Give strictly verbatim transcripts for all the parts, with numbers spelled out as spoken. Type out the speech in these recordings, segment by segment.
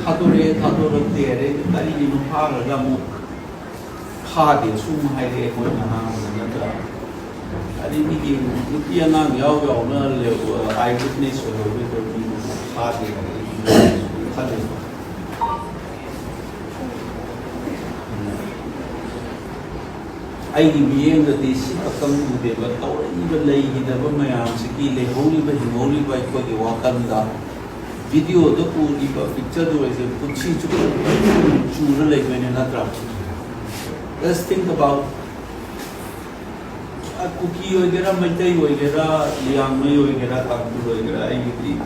ꯊꯥꯗꯣꯔꯛꯑꯦ, ꯊꯥꯗꯣꯔꯛꯇꯦ, ꯑꯗꯩ ꯀꯔꯤꯒꯤꯅꯣ ꯐꯥꯈ꯭ꯔꯒ ꯑꯃꯨꯛ ꯐꯥꯗꯦ ꯁꯨꯝ ꯍꯥꯏꯔꯛꯑꯦ ꯃꯣꯏꯅ ꯉꯥꯡꯕꯗ ꯅꯠꯇ꯭ꯔꯥ? ꯑꯗꯩ ꯃꯤꯒꯤ ꯅꯨꯄꯤ ꯑꯉꯥꯡ ꯌꯥꯎ ꯌꯥꯎꯅ ꯂꯩ-, eyewitness ꯑꯣꯏꯍꯧꯔꯤꯕ ꯃꯤꯗꯨ ꯐꯥꯗꯦ ꯍꯥꯏꯔꯛꯑꯦ꯫ ꯈꯜꯂꯦ꯫ ꯑꯩꯒꯤ ꯃꯤꯠꯌꯦꯡꯗꯗꯤ ꯁꯤ ꯈꯛꯇꯪ ꯎꯗꯦꯕ, ꯇꯧꯔꯛꯏꯕ ꯂꯩꯈꯤꯗꯕ ꯃꯌꯥꯝꯁꯤꯒꯤ ꯂꯩꯍꯧꯔꯤꯕ ꯍꯤꯡꯍꯧꯔꯤꯕ ꯑꯩꯈꯣꯏꯒꯤ ꯋꯥꯈꯜꯗ ꯚꯤꯗꯤꯑꯣꯗ ꯎꯔꯤꯕ ꯄꯤꯛꯆꯔꯗꯨ ꯑꯣꯏꯔꯁꯦ ꯄꯨꯟꯁꯤ ꯆꯨꯞꯄ ꯆꯨꯔ ꯂꯩꯗꯣꯏꯅꯦ ꯅꯠꯇ꯭ꯔꯥ? Just think about, ꯑ, ꯀꯨꯀꯤ ꯑꯣꯏꯒꯦꯔꯥ, ꯃꯩꯇꯩ ꯑꯣꯏꯒꯦꯔꯥ, ꯂꯤꯌꯥꯡꯃꯩ ꯑꯣꯏꯒꯦꯔꯥ, ꯇꯥꯡꯈꯨꯜ ꯑꯣꯏꯒꯦꯔꯥ, ꯑꯩꯒꯤꯗꯤ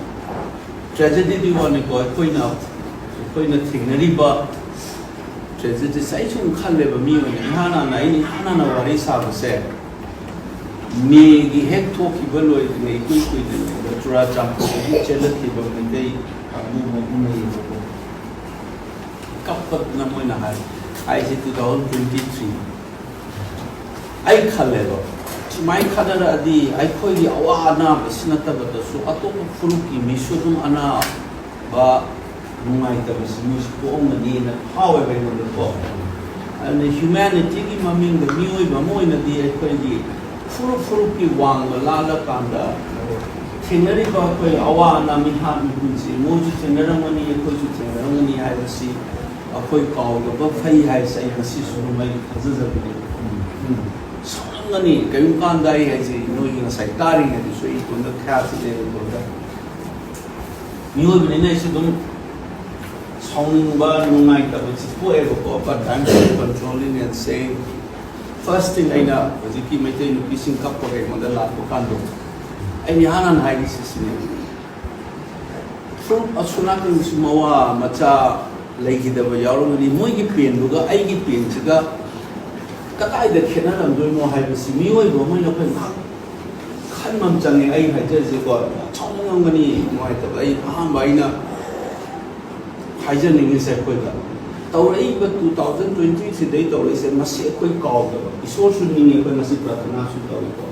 ꯇ꯭ꯔꯦꯖꯦꯗꯤꯗꯤ ꯋꯥꯅꯤꯀꯣ, ꯑꯩꯈꯣꯏꯅ ꯑꯩꯈꯣꯏꯅ ꯊꯦꯡꯅꯔꯤꯕ ꯇ꯭ꯔꯦꯖꯦꯗꯤꯁꯦ ꯑꯩ ꯁꯨꯝ ꯈꯜꯂꯦꯕ, ꯃꯤ ꯑꯣꯏꯅ ꯏꯍꯥꯟ ꯍꯥꯟꯅ ꯑꯩꯅ ꯏꯍꯥꯟ ꯍꯥꯟꯅ ꯋꯥꯔꯤ ꯁꯥꯕꯁꯦ ꯃꯦꯒꯤ ꯍꯦꯛ ꯊꯣꯛꯈꯤꯕ ꯂꯣꯏꯗ꯭ꯔꯤꯉꯩ ꯏꯀꯨꯏ ꯀꯨꯏꯗ꯭ꯔꯤꯉꯩꯗ ꯆꯨꯔꯥꯆꯥꯟꯄꯨꯔꯗꯒꯤ ꯆꯦꯜꯂꯛꯈꯤꯕ ꯃꯩꯇꯩ ꯀꯥꯡꯕꯨ ꯑꯃ ꯎꯅꯩꯌꯦꯕꯀꯣ꯫ ꯀꯞꯄꯗꯅ ꯃꯣꯏꯅ ꯍꯥꯏ, ꯍꯥꯏꯁꯦ two thousand twenty three꯫ ꯑꯩ ꯈꯜꯂꯦꯕ, ꯁꯨꯃꯥꯏꯅ ꯈꯠꯅꯔꯛꯑꯗꯤ ꯑꯩꯈꯣꯏꯒꯤ ꯑꯋꯥ ꯑꯅꯥꯕꯁꯤ ꯅꯠꯇꯕꯗꯁꯨ ꯑꯇꯣꯞꯄ ꯐꯨꯔꯨꯞꯀꯤ ꯃꯤꯁꯨ ꯑꯗꯨꯝ ꯑꯅꯥꯕ ꯅꯨꯡꯉꯥꯏꯇꯕꯁꯤ ꯃꯣꯏꯁꯨ ꯄꯣꯛꯑꯝꯒꯅꯤꯅ ꯐꯥꯎꯋꯦꯕ ꯑꯩꯉꯣꯟꯗꯀꯣ꯫ ꯑꯗꯨꯅ ꯍ꯭ꯌꯨꯃꯦꯅꯤꯇꯤꯒꯤ ꯃꯃꯤꯡꯗ ꯃꯤꯑꯣꯏꯕ ꯑꯃ ꯑꯣꯏꯅꯗꯤ ꯑꯩꯈꯣꯏꯒꯤ ꯐꯨꯔꯨꯞ ꯐꯨꯔꯨꯞꯀꯤ ꯋꯥꯡꯃ ꯂꯥꯜꯂꯀꯥꯟꯗ ꯊꯦꯡꯅꯔꯤꯕ ꯑꯩꯈꯣꯏ ꯑꯋꯥ ꯑꯅꯥ ꯃꯤꯍꯥꯠ ꯃꯤꯄꯨꯟꯁꯤ ꯃꯣꯏꯁꯨ ꯊꯦꯡꯅꯔꯝꯒꯅꯤ, ꯑꯩꯈꯣꯏꯁꯨ ꯊꯦꯡꯅꯔꯝꯒꯅꯤ ꯍꯥꯏꯕꯁꯤ ꯑꯩꯈꯣꯏ ꯀꯥꯎꯗꯕ ꯐꯩ ꯍꯥꯏꯁꯦ ꯑꯩ ꯉꯁꯤꯁꯨ ꯑꯗꯨꯝ ꯑꯩ ꯊꯥꯖꯖꯕꯅꯤ꯫ ꯁꯥꯎꯔꯝꯒꯅꯤ, ꯀꯔꯤꯒꯨꯝꯕ ꯀꯥꯟꯗ ꯑꯩ ꯍꯥꯏꯁꯦ ꯅꯣꯏꯒꯤ ꯉꯁꯥꯏ ꯇꯥꯔꯤꯉꯩꯗꯁꯨ ꯑꯩ ꯏꯇꯣꯝꯇ ꯈꯌꯥꯁꯤ ꯂꯩꯔꯦ ꯏꯇꯣꯝꯇ꯫ ꯃꯤꯑꯣꯏꯕꯅꯤꯅ ꯑꯩꯁꯨ ꯑꯗꯨꯝ ꯁꯥꯎꯅꯤꯡꯕ, ꯅꯨꯡꯉꯥꯏꯇꯕꯁꯤ ꯄꯣꯛꯑꯦꯕꯀꯣ, but I'm still controlling and saying, first thing ꯑꯩꯅ ꯍꯧꯖꯤꯛꯀꯤ ꯃꯩꯇꯩ ꯅꯨꯄꯤꯁꯤꯡ ꯀꯞꯄꯒ ꯑꯩꯉꯣꯟꯗ ꯂꯥꯛꯄ ꯀꯥꯟꯗꯣ, ꯑꯩꯅ ꯏꯍꯥꯟ ꯍꯥꯟꯅ ꯍꯥꯏꯔꯤꯁꯤ ꯁꯤꯅꯦ, ꯐꯨꯔꯨꯞ ꯑꯁꯣꯝ ꯅꯥꯀꯟꯒꯤꯁꯨ ꯃꯋꯥ ꯃꯆꯥ ꯂꯩꯈꯤꯗꯕ ꯌꯥꯎꯔꯝꯒꯅꯤ, ꯃꯣꯏꯒꯤ ꯄꯦꯟꯗꯨꯒ ꯑꯩꯒꯤ ꯄꯦꯟꯁꯤꯒ ꯀꯗꯥꯏꯗ ꯈꯦꯠꯅꯔꯝꯗꯣꯏꯅꯣ ꯍꯥꯏꯕꯁꯤ ꯃꯤꯑꯣꯏꯕ ꯑꯃ ꯑꯣꯏꯅ ꯑꯩꯈꯣꯏ ꯉꯥꯏꯍꯥꯛ ꯈꯟꯕ ꯑꯃ ꯆꯪꯉꯦ꯫ ꯑꯩ ꯍꯥꯏꯖꯔꯤꯁꯦꯀꯣ, ꯌꯥꯝ ꯁꯥꯎꯅꯤꯡꯉꯝꯒꯅꯤ, ꯅꯨꯡꯉꯥꯏꯇꯕ꯫ ꯑꯩ ꯑꯍꯥꯟꯕ ꯑꯩꯅ ꯍꯥꯏꯖꯅꯤꯡꯉꯤꯁꯦ ꯑꯩꯈꯣꯏꯗ ꯇꯧꯔꯛꯏꯕ two thousand twenty three ꯗꯩ ꯇꯧꯔꯛꯏꯁꯦ, ꯃꯁꯤ ꯑꯩꯈꯣꯏ ꯀꯥꯎꯗꯕ꯫ ꯏꯁꯣꯔꯁꯨ ꯅꯤꯡꯉꯤ, ꯑꯩꯈꯣꯏ ꯉꯁꯤ ꯄ꯭ꯔꯥꯊꯅꯥꯁꯨ ꯇꯧꯏꯀꯣ꯫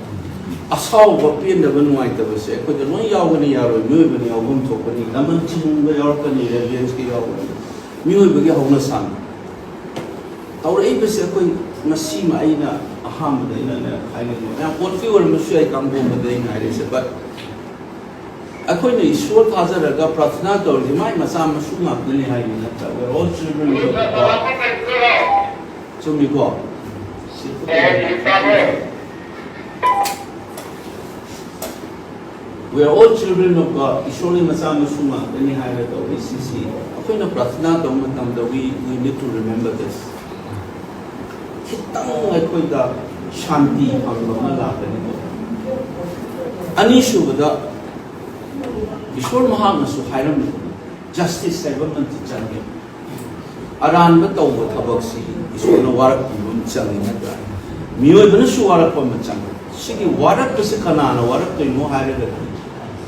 ꯑꯁꯥꯎꯕ, ꯄꯦꯟꯗꯕ, ꯅꯨꯡꯉꯥꯏꯇꯕꯁꯦ ꯑꯩꯈꯣꯏꯗ ꯂꯣꯏ ꯌꯥꯎꯒꯅꯤ, ꯌꯥꯔꯣꯏ? ꯃꯤꯑꯣꯏꯕꯅꯤ, ꯌꯥꯎꯐꯝ ꯊꯣꯛꯄꯅꯤ꯫ ꯂꯃꯟ ꯊꯤꯅꯤꯡꯕ ꯌꯥꯎꯔꯛꯀꯅꯤ, ꯔꯦꯚꯦꯟꯁꯀꯤ ꯌꯥꯎꯒꯅꯤ꯫ ꯃꯤꯑꯣꯏꯕꯒꯤ ꯍꯧꯅꯁꯥꯅꯤ꯫ ꯇꯧꯔꯛꯏꯕꯁꯦ ꯑꯩꯈꯣꯏ ꯉꯁꯤꯃ ꯑꯩꯅ ꯑꯍꯥꯟꯕꯗ ꯑꯩꯅꯅꯦ ꯍꯥꯏꯅꯤꯡꯕ, ꯃꯌꯥꯝ ꯑꯣꯠꯄꯤ ꯑꯣꯏꯔꯝꯕꯁꯨ ꯌꯥꯏ, ꯀꯥꯡꯄꯣꯛꯄꯗ ꯑꯩꯅ ꯍꯥꯏꯔꯤꯁꯦ, but ꯑꯩꯈꯣꯏꯅ ꯏꯁꯣꯔ ꯊꯥꯖꯔꯒ ꯄ꯭ꯔꯥꯊꯅꯥ ꯇꯧꯔꯗꯤ ꯃꯥꯏ ꯃꯆꯥ ꯃꯁꯨ ꯉꯥꯛꯇꯅꯤ ꯍꯥꯏꯕ ꯅꯠꯇ꯭ꯔꯥ? We're all children of God. ꯆꯨꯝꯃꯤꯀꯣ? We are all children of God. ꯏꯁꯣꯔꯒꯤ ꯃꯆꯥ ꯃꯁꯨ ꯉꯥꯛꯇꯅꯤ ꯍꯥꯏꯔꯒ ꯇꯧꯔꯤ ꯁꯤꯁꯤ꯫ ꯑꯩꯈꯣꯏꯅ ꯄ꯭ꯔꯥꯊꯅꯥ ꯇꯧꯕ ꯃꯇꯝꯗ we, we need to remember this. ꯈꯤꯇꯪ ꯑꯩꯈꯣꯏꯗ ꯁꯥꯟꯇꯤ ꯐꯪꯕ ꯑꯃ ꯂꯥꯛꯀꯅꯤꯀꯣ꯫ ꯑꯅꯤꯁꯨꯕꯗ, ꯏꯁꯣꯔ ꯃꯍꯥꯛꯅꯁꯨ ꯍꯥꯏꯔꯝꯃꯤ, ꯖꯁꯇꯤꯁ ꯍꯥꯏꯕ ꯑꯃꯗꯤ ꯆꯪꯉꯤ꯫ ꯑꯔꯥꯟꯕ ꯇꯧꯕ ꯊꯕꯛꯁꯤ ꯏꯁꯣꯔꯅ ꯋꯥꯔꯛꯄꯤꯕ ꯑꯃ ꯆꯪꯉꯤ, ꯅꯠꯇ꯭ꯔꯥ? ꯃꯤꯑꯣꯏꯕꯅꯁꯨ ꯋꯥꯔꯛꯄ ꯑꯃ ꯆꯪꯉꯤ꯫ ꯁꯤꯒꯤ ꯋꯥꯔꯛꯄꯁꯤ ꯀꯅꯥꯅ ꯋꯥꯔꯛꯇꯣꯏꯅꯣ ꯍꯥꯏꯔꯒꯗꯤ,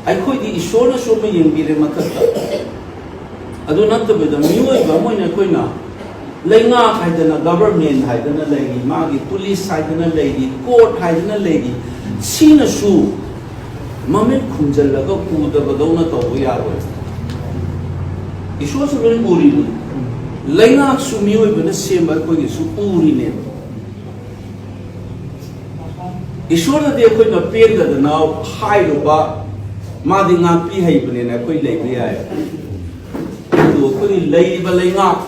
ꯑꯩꯈꯣꯏꯗꯤ ꯏꯁꯣꯔꯅꯁꯨ ꯑꯃ ꯌꯦꯡꯕꯤꯔꯦ ꯃꯊꯛꯇ꯫ ꯑꯗꯨ ꯅꯠꯇꯕꯤꯗ, ꯃꯤꯑꯣꯏꯕ ꯑꯃ ꯑꯣꯏꯅ ꯑꯩꯈꯣꯏꯅ ꯂꯩꯉꯥꯛ ꯍꯥꯏꯗꯅ, ꯒꯚꯔꯟꯃꯦꯟ ꯍꯥꯏꯗꯅ ꯂꯩꯔꯤ, ꯃꯥꯒꯤ ꯄꯨꯂꯤꯁ ꯍꯥꯏꯗꯅ ꯂꯩꯔꯤ, ꯀꯣꯔꯠ ꯍꯥꯏꯗꯅ ꯂꯩꯔꯤ, ꯁꯤꯅꯁꯨ ꯃꯃꯤꯠ ꯈꯨꯝꯖꯤꯜꯂꯒ ꯎꯗꯕꯗꯧꯅ ꯇꯧꯕ ꯌꯥꯔꯣꯏ꯫ ꯏꯁꯣꯔꯁꯨ ꯂꯣꯏ ꯎꯔꯤꯅꯤ꯫ ꯂꯩꯉꯥꯛꯁꯨ ꯃꯤꯑꯣꯏꯕꯅ ꯁꯦꯝꯕ ꯑꯩꯈꯣꯏꯒꯤꯁꯨ ꯎꯔꯤꯅꯦꯕ꯫ ꯏꯁꯣꯔꯅꯗꯤ ꯑꯩꯈꯣꯏꯅ ꯄꯦꯟꯗꯗꯅ ꯍꯥꯏꯔꯨꯕ, ꯃꯥꯗꯤ ꯉꯥꯛꯄꯤ ꯍꯩꯕꯅꯦꯅ ꯑꯩꯈꯣꯏ ꯂꯩꯕ ꯌꯥꯏ꯫ ꯑꯗꯨ ꯑꯩꯈꯣꯏꯒꯤ ꯂꯩꯔꯤꯕ ꯂꯩꯉꯥꯛ,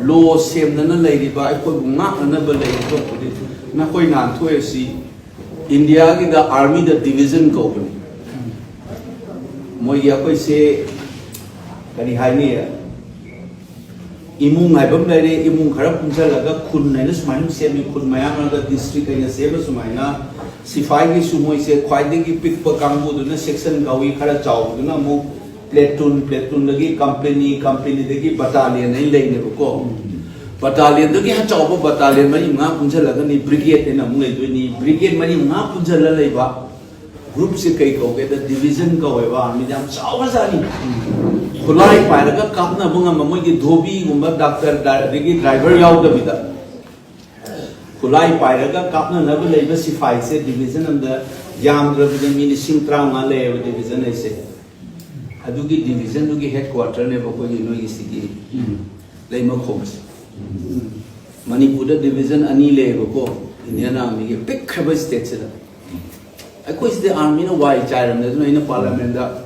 ꯂꯣ ꯁꯦꯝꯗꯅ ꯂꯩꯔꯤꯕ, ꯑꯩꯈꯣꯏꯕꯨ ꯉꯥꯛꯅꯅꯕ ꯂꯩꯔꯤꯕ ꯄꯨꯂꯤꯁ, ꯅꯈꯣꯏ ꯅꯥꯟꯊꯣꯛꯑꯁꯤ꯫ ꯏꯟꯗꯤꯌꯥꯒꯤꯗ ꯑꯥꯔꯃꯤꯗ ꯗꯤꯚꯤꯖꯟ ꯀꯧꯕꯅꯤ꯫ ꯃꯣꯏꯒꯤ ꯑꯩꯈꯣꯏꯁꯦ ꯀꯔꯤ ꯍꯥꯏꯅꯤ, ꯏꯃꯨꯡ ꯍꯥꯏꯕ ꯑꯃ ꯂꯩꯔꯦ꯫ ꯏꯃꯨꯡ ꯈꯔ ꯄꯨꯟꯁꯤꯜꯂꯒ ꯈꯨꯟ ꯍꯥꯏꯅ ꯁꯨꯃꯥꯏꯅ ꯁꯦꯝꯃꯤ꯫ ꯈꯨꯟ ꯃꯌꯥꯝ ꯑꯃꯗ ꯗꯤꯁꯇ꯭ꯔꯤꯛ ꯍꯥꯏꯅ ꯁꯦꯝꯕ ꯁꯨꯃꯥꯏꯅ꯫ ꯁꯤꯐꯥꯏꯒꯤꯁꯨ ꯃꯣꯏꯁꯦ ꯈ꯭ꯋꯥꯏꯗꯒꯤ ꯄꯤꯛꯄ ꯀꯥꯡꯕꯨꯗꯨꯅ ꯁꯦꯛꯁꯟ ꯀꯧꯏ, ꯈꯔ ꯆꯥꯎꯕꯗꯨꯅ ꯑꯃꯨꯛ ꯄ꯭ꯂꯦꯇꯨꯟ, ꯄ꯭ꯂꯦꯇꯨꯟꯗꯒꯤ ꯀꯝꯄꯦꯅꯤ, ꯀꯝꯄꯦꯅꯤꯗꯒꯤ ꯕꯇꯥꯂꯤꯌꯟ ꯍꯥꯏꯅ ꯂꯩꯅꯦꯕꯀꯣ꯫ ꯕꯇꯥꯂꯤꯌꯟꯗꯒꯤ ꯍꯦꯟꯅ ꯆꯥꯎꯕ ꯕꯇꯥꯂꯤꯌꯟ ꯃꯔꯤ ꯃꯉꯥ ꯄꯨꯟꯁꯤꯜꯂꯒꯅꯤ ꯕ꯭ꯔꯤꯒꯦꯗ ꯍꯥꯏꯅ ꯑꯃꯨꯛ ꯂꯩꯗꯣꯏꯅꯤ꯫ ꯕ꯭ꯔꯤꯒꯦꯗ ꯃꯔꯤ ꯃꯉꯥ ꯄꯨꯟꯁꯤꯜꯂ ꯂꯩꯕ ꯒ꯭ꯔꯨꯞꯁꯦ ꯀꯩ ꯀꯧꯒꯦꯗ, ꯗꯤꯚꯤꯖꯟ ꯀꯧꯋꯦꯕ꯫ ꯑꯥꯔꯃꯤꯗ ꯌꯥꯝ ꯆꯥꯎꯈ꯭ꯔꯖꯥꯠꯅꯤ꯫ ꯈꯨꯠꯂꯥꯏ ꯄꯥꯏꯔꯒ ꯀꯥꯞꯅꯕ ꯉꯝꯕ, ꯃꯣꯏꯒꯤ ꯙꯣꯕꯤꯒꯨꯝꯕ, ꯗꯥꯛꯇꯔ, ꯑꯗꯒꯤ ꯗ꯭ꯔꯥꯏꯚꯔ ꯌꯥꯎꯗꯕꯤꯗ ꯈꯨꯠꯂꯥꯏ ꯄꯥꯏꯔꯒ ꯀꯥꯞꯅꯅꯕ ꯂꯩꯕ ꯁꯤꯐꯥꯏꯁꯦ ꯗꯤꯚꯤꯖꯟ ꯑꯃꯗ ꯌꯥꯝꯗ꯭ꯔꯕꯗ ꯃꯤ ꯂꯤꯁꯤꯡ ꯇꯔꯥꯃꯉꯥ ꯂꯩꯌꯦꯕ ꯗꯤꯕꯤꯖꯟ ꯍꯥꯏꯁꯦ꯫ ꯑꯗꯨꯒꯤ ꯗꯤꯕꯤꯖꯟꯗꯨꯒꯤ ꯍꯦꯗ ꯀ꯭ꯋꯥꯇꯔꯅꯦꯕ ꯑꯩꯈꯣꯏꯒꯤ ꯅꯣꯏꯒꯤ ꯁꯤꯒꯤ ꯂꯩꯃꯈꯣꯡꯁꯦ꯫ ꯃꯅꯤꯄꯨꯔꯗ ꯗꯤꯕꯤꯖꯟ ꯑꯅꯤ ꯂꯩꯌꯦꯕꯀꯣ, ꯏꯟꯗꯤꯌꯥꯟ ꯑꯥꯔꯃꯤꯒꯤ ꯄꯤꯛꯈ꯭ꯔꯕ ꯁ꯭ꯇꯦꯠꯁꯤꯗ꯫ ꯑꯩꯈꯣꯏ ꯁꯤꯗꯤ ꯑꯥꯔꯃꯤꯅ ꯋꯥꯏ ꯆꯥꯏꯔꯕꯅꯦ꯫ ꯑꯗꯨꯅ ꯑꯩꯅ ꯄꯥꯔꯂꯤꯌꯥꯃꯦꯟꯗ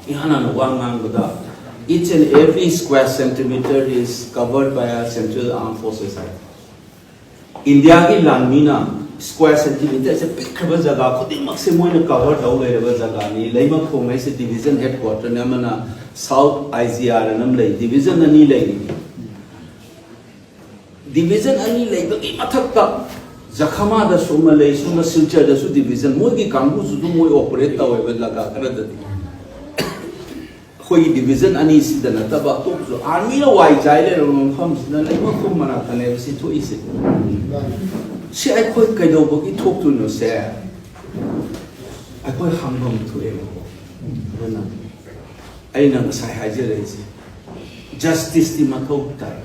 ꯏꯍꯥꯟ ꯍꯥꯟꯅ ꯋꯥ ꯉꯥꯡꯕꯗ, "Each and every square centimeter is covered by our Central Armed Forces" ꯍꯥꯏ꯫ ꯏꯟꯗꯤꯌꯥꯒꯤ ꯂꯥꯟꯃꯤꯅ ꯁ꯭ꯀ꯭ꯋꯥꯔ ꯁꯦꯟꯇꯤꯃꯤꯇꯔꯁꯦ ꯄꯤꯛꯈ꯭ꯔꯕ ꯖꯒꯥ ꯈꯨꯗꯤꯡꯃꯛꯁꯦ ꯃꯣꯏꯅ ꯀꯚꯔ ꯇꯧ ꯂꯩꯔꯕ ꯖꯒꯥꯅꯤ꯫ ꯂꯩꯃꯈꯣꯡ ꯍꯥꯏꯁꯦ ꯗꯤꯕꯤꯖꯟ ꯍꯦꯗ ꯀ꯭ꯋꯥꯇꯔꯅꯤ, ꯑꯃꯅ ꯁꯥꯎꯠ ꯑꯥꯏ ꯖꯤ ꯑꯥꯔ ꯑꯅ ꯑꯃ ꯂꯩ, ꯗꯤꯕꯤꯖꯟ ꯑꯅꯤ ꯂꯩꯔꯤ꯫ ꯗꯤꯕꯤꯖꯟ ꯑꯅꯤ ꯂꯩꯕꯒꯤ ꯃꯊꯛꯇ ꯖꯈꯃꯥꯗꯁꯨ ꯑꯃ ꯂꯩ, ꯁꯣꯝꯗ ꯁꯤꯜꯆꯔꯗꯁꯨ ꯗꯤꯕꯤꯖꯟ, ꯃꯣꯏꯒꯤ ꯀꯥꯡꯕꯨꯁꯨ ꯑꯗꯨꯝ ꯃꯣꯏ ꯑꯣꯄꯔꯦꯠ ꯇꯧꯋꯦꯕ ꯖꯒꯥ ꯈꯔꯗꯗꯤ꯫ ꯑꯩꯈꯣꯏꯒꯤ ꯗꯤꯕꯤꯖꯟ ꯑꯅꯤꯁꯤꯗ ꯅꯠꯇꯕ ꯑꯇꯣꯞꯄꯁꯨ ꯑꯥꯔꯃꯤꯅ ꯋꯥꯏ ꯆꯥꯏ ꯂꯩꯔꯕ ꯃꯐꯝꯁꯤꯅ ꯂꯩꯃꯈꯣꯡ ꯃꯅꯥꯛꯇꯅꯦꯕ ꯁꯤ ꯊꯣꯛꯏꯁꯦ꯫ ꯁꯤ ꯑꯩꯈꯣꯏ ꯀꯩꯗꯧꯕꯒꯤ ꯊꯣꯛꯇꯣꯏꯅꯣꯁꯦ ꯑꯩꯈꯣꯏ ꯍꯪꯐꯝ ꯊꯣꯛꯑꯦꯕꯀꯣ꯫ ꯑꯗꯨꯅ ꯑꯩꯅ ꯉꯁꯥꯏ ꯍꯥꯏꯖꯔꯛꯏꯁꯦ, ꯖꯁꯇꯤꯁꯇꯤ ꯃꯊꯧ ꯇꯥꯏ꯫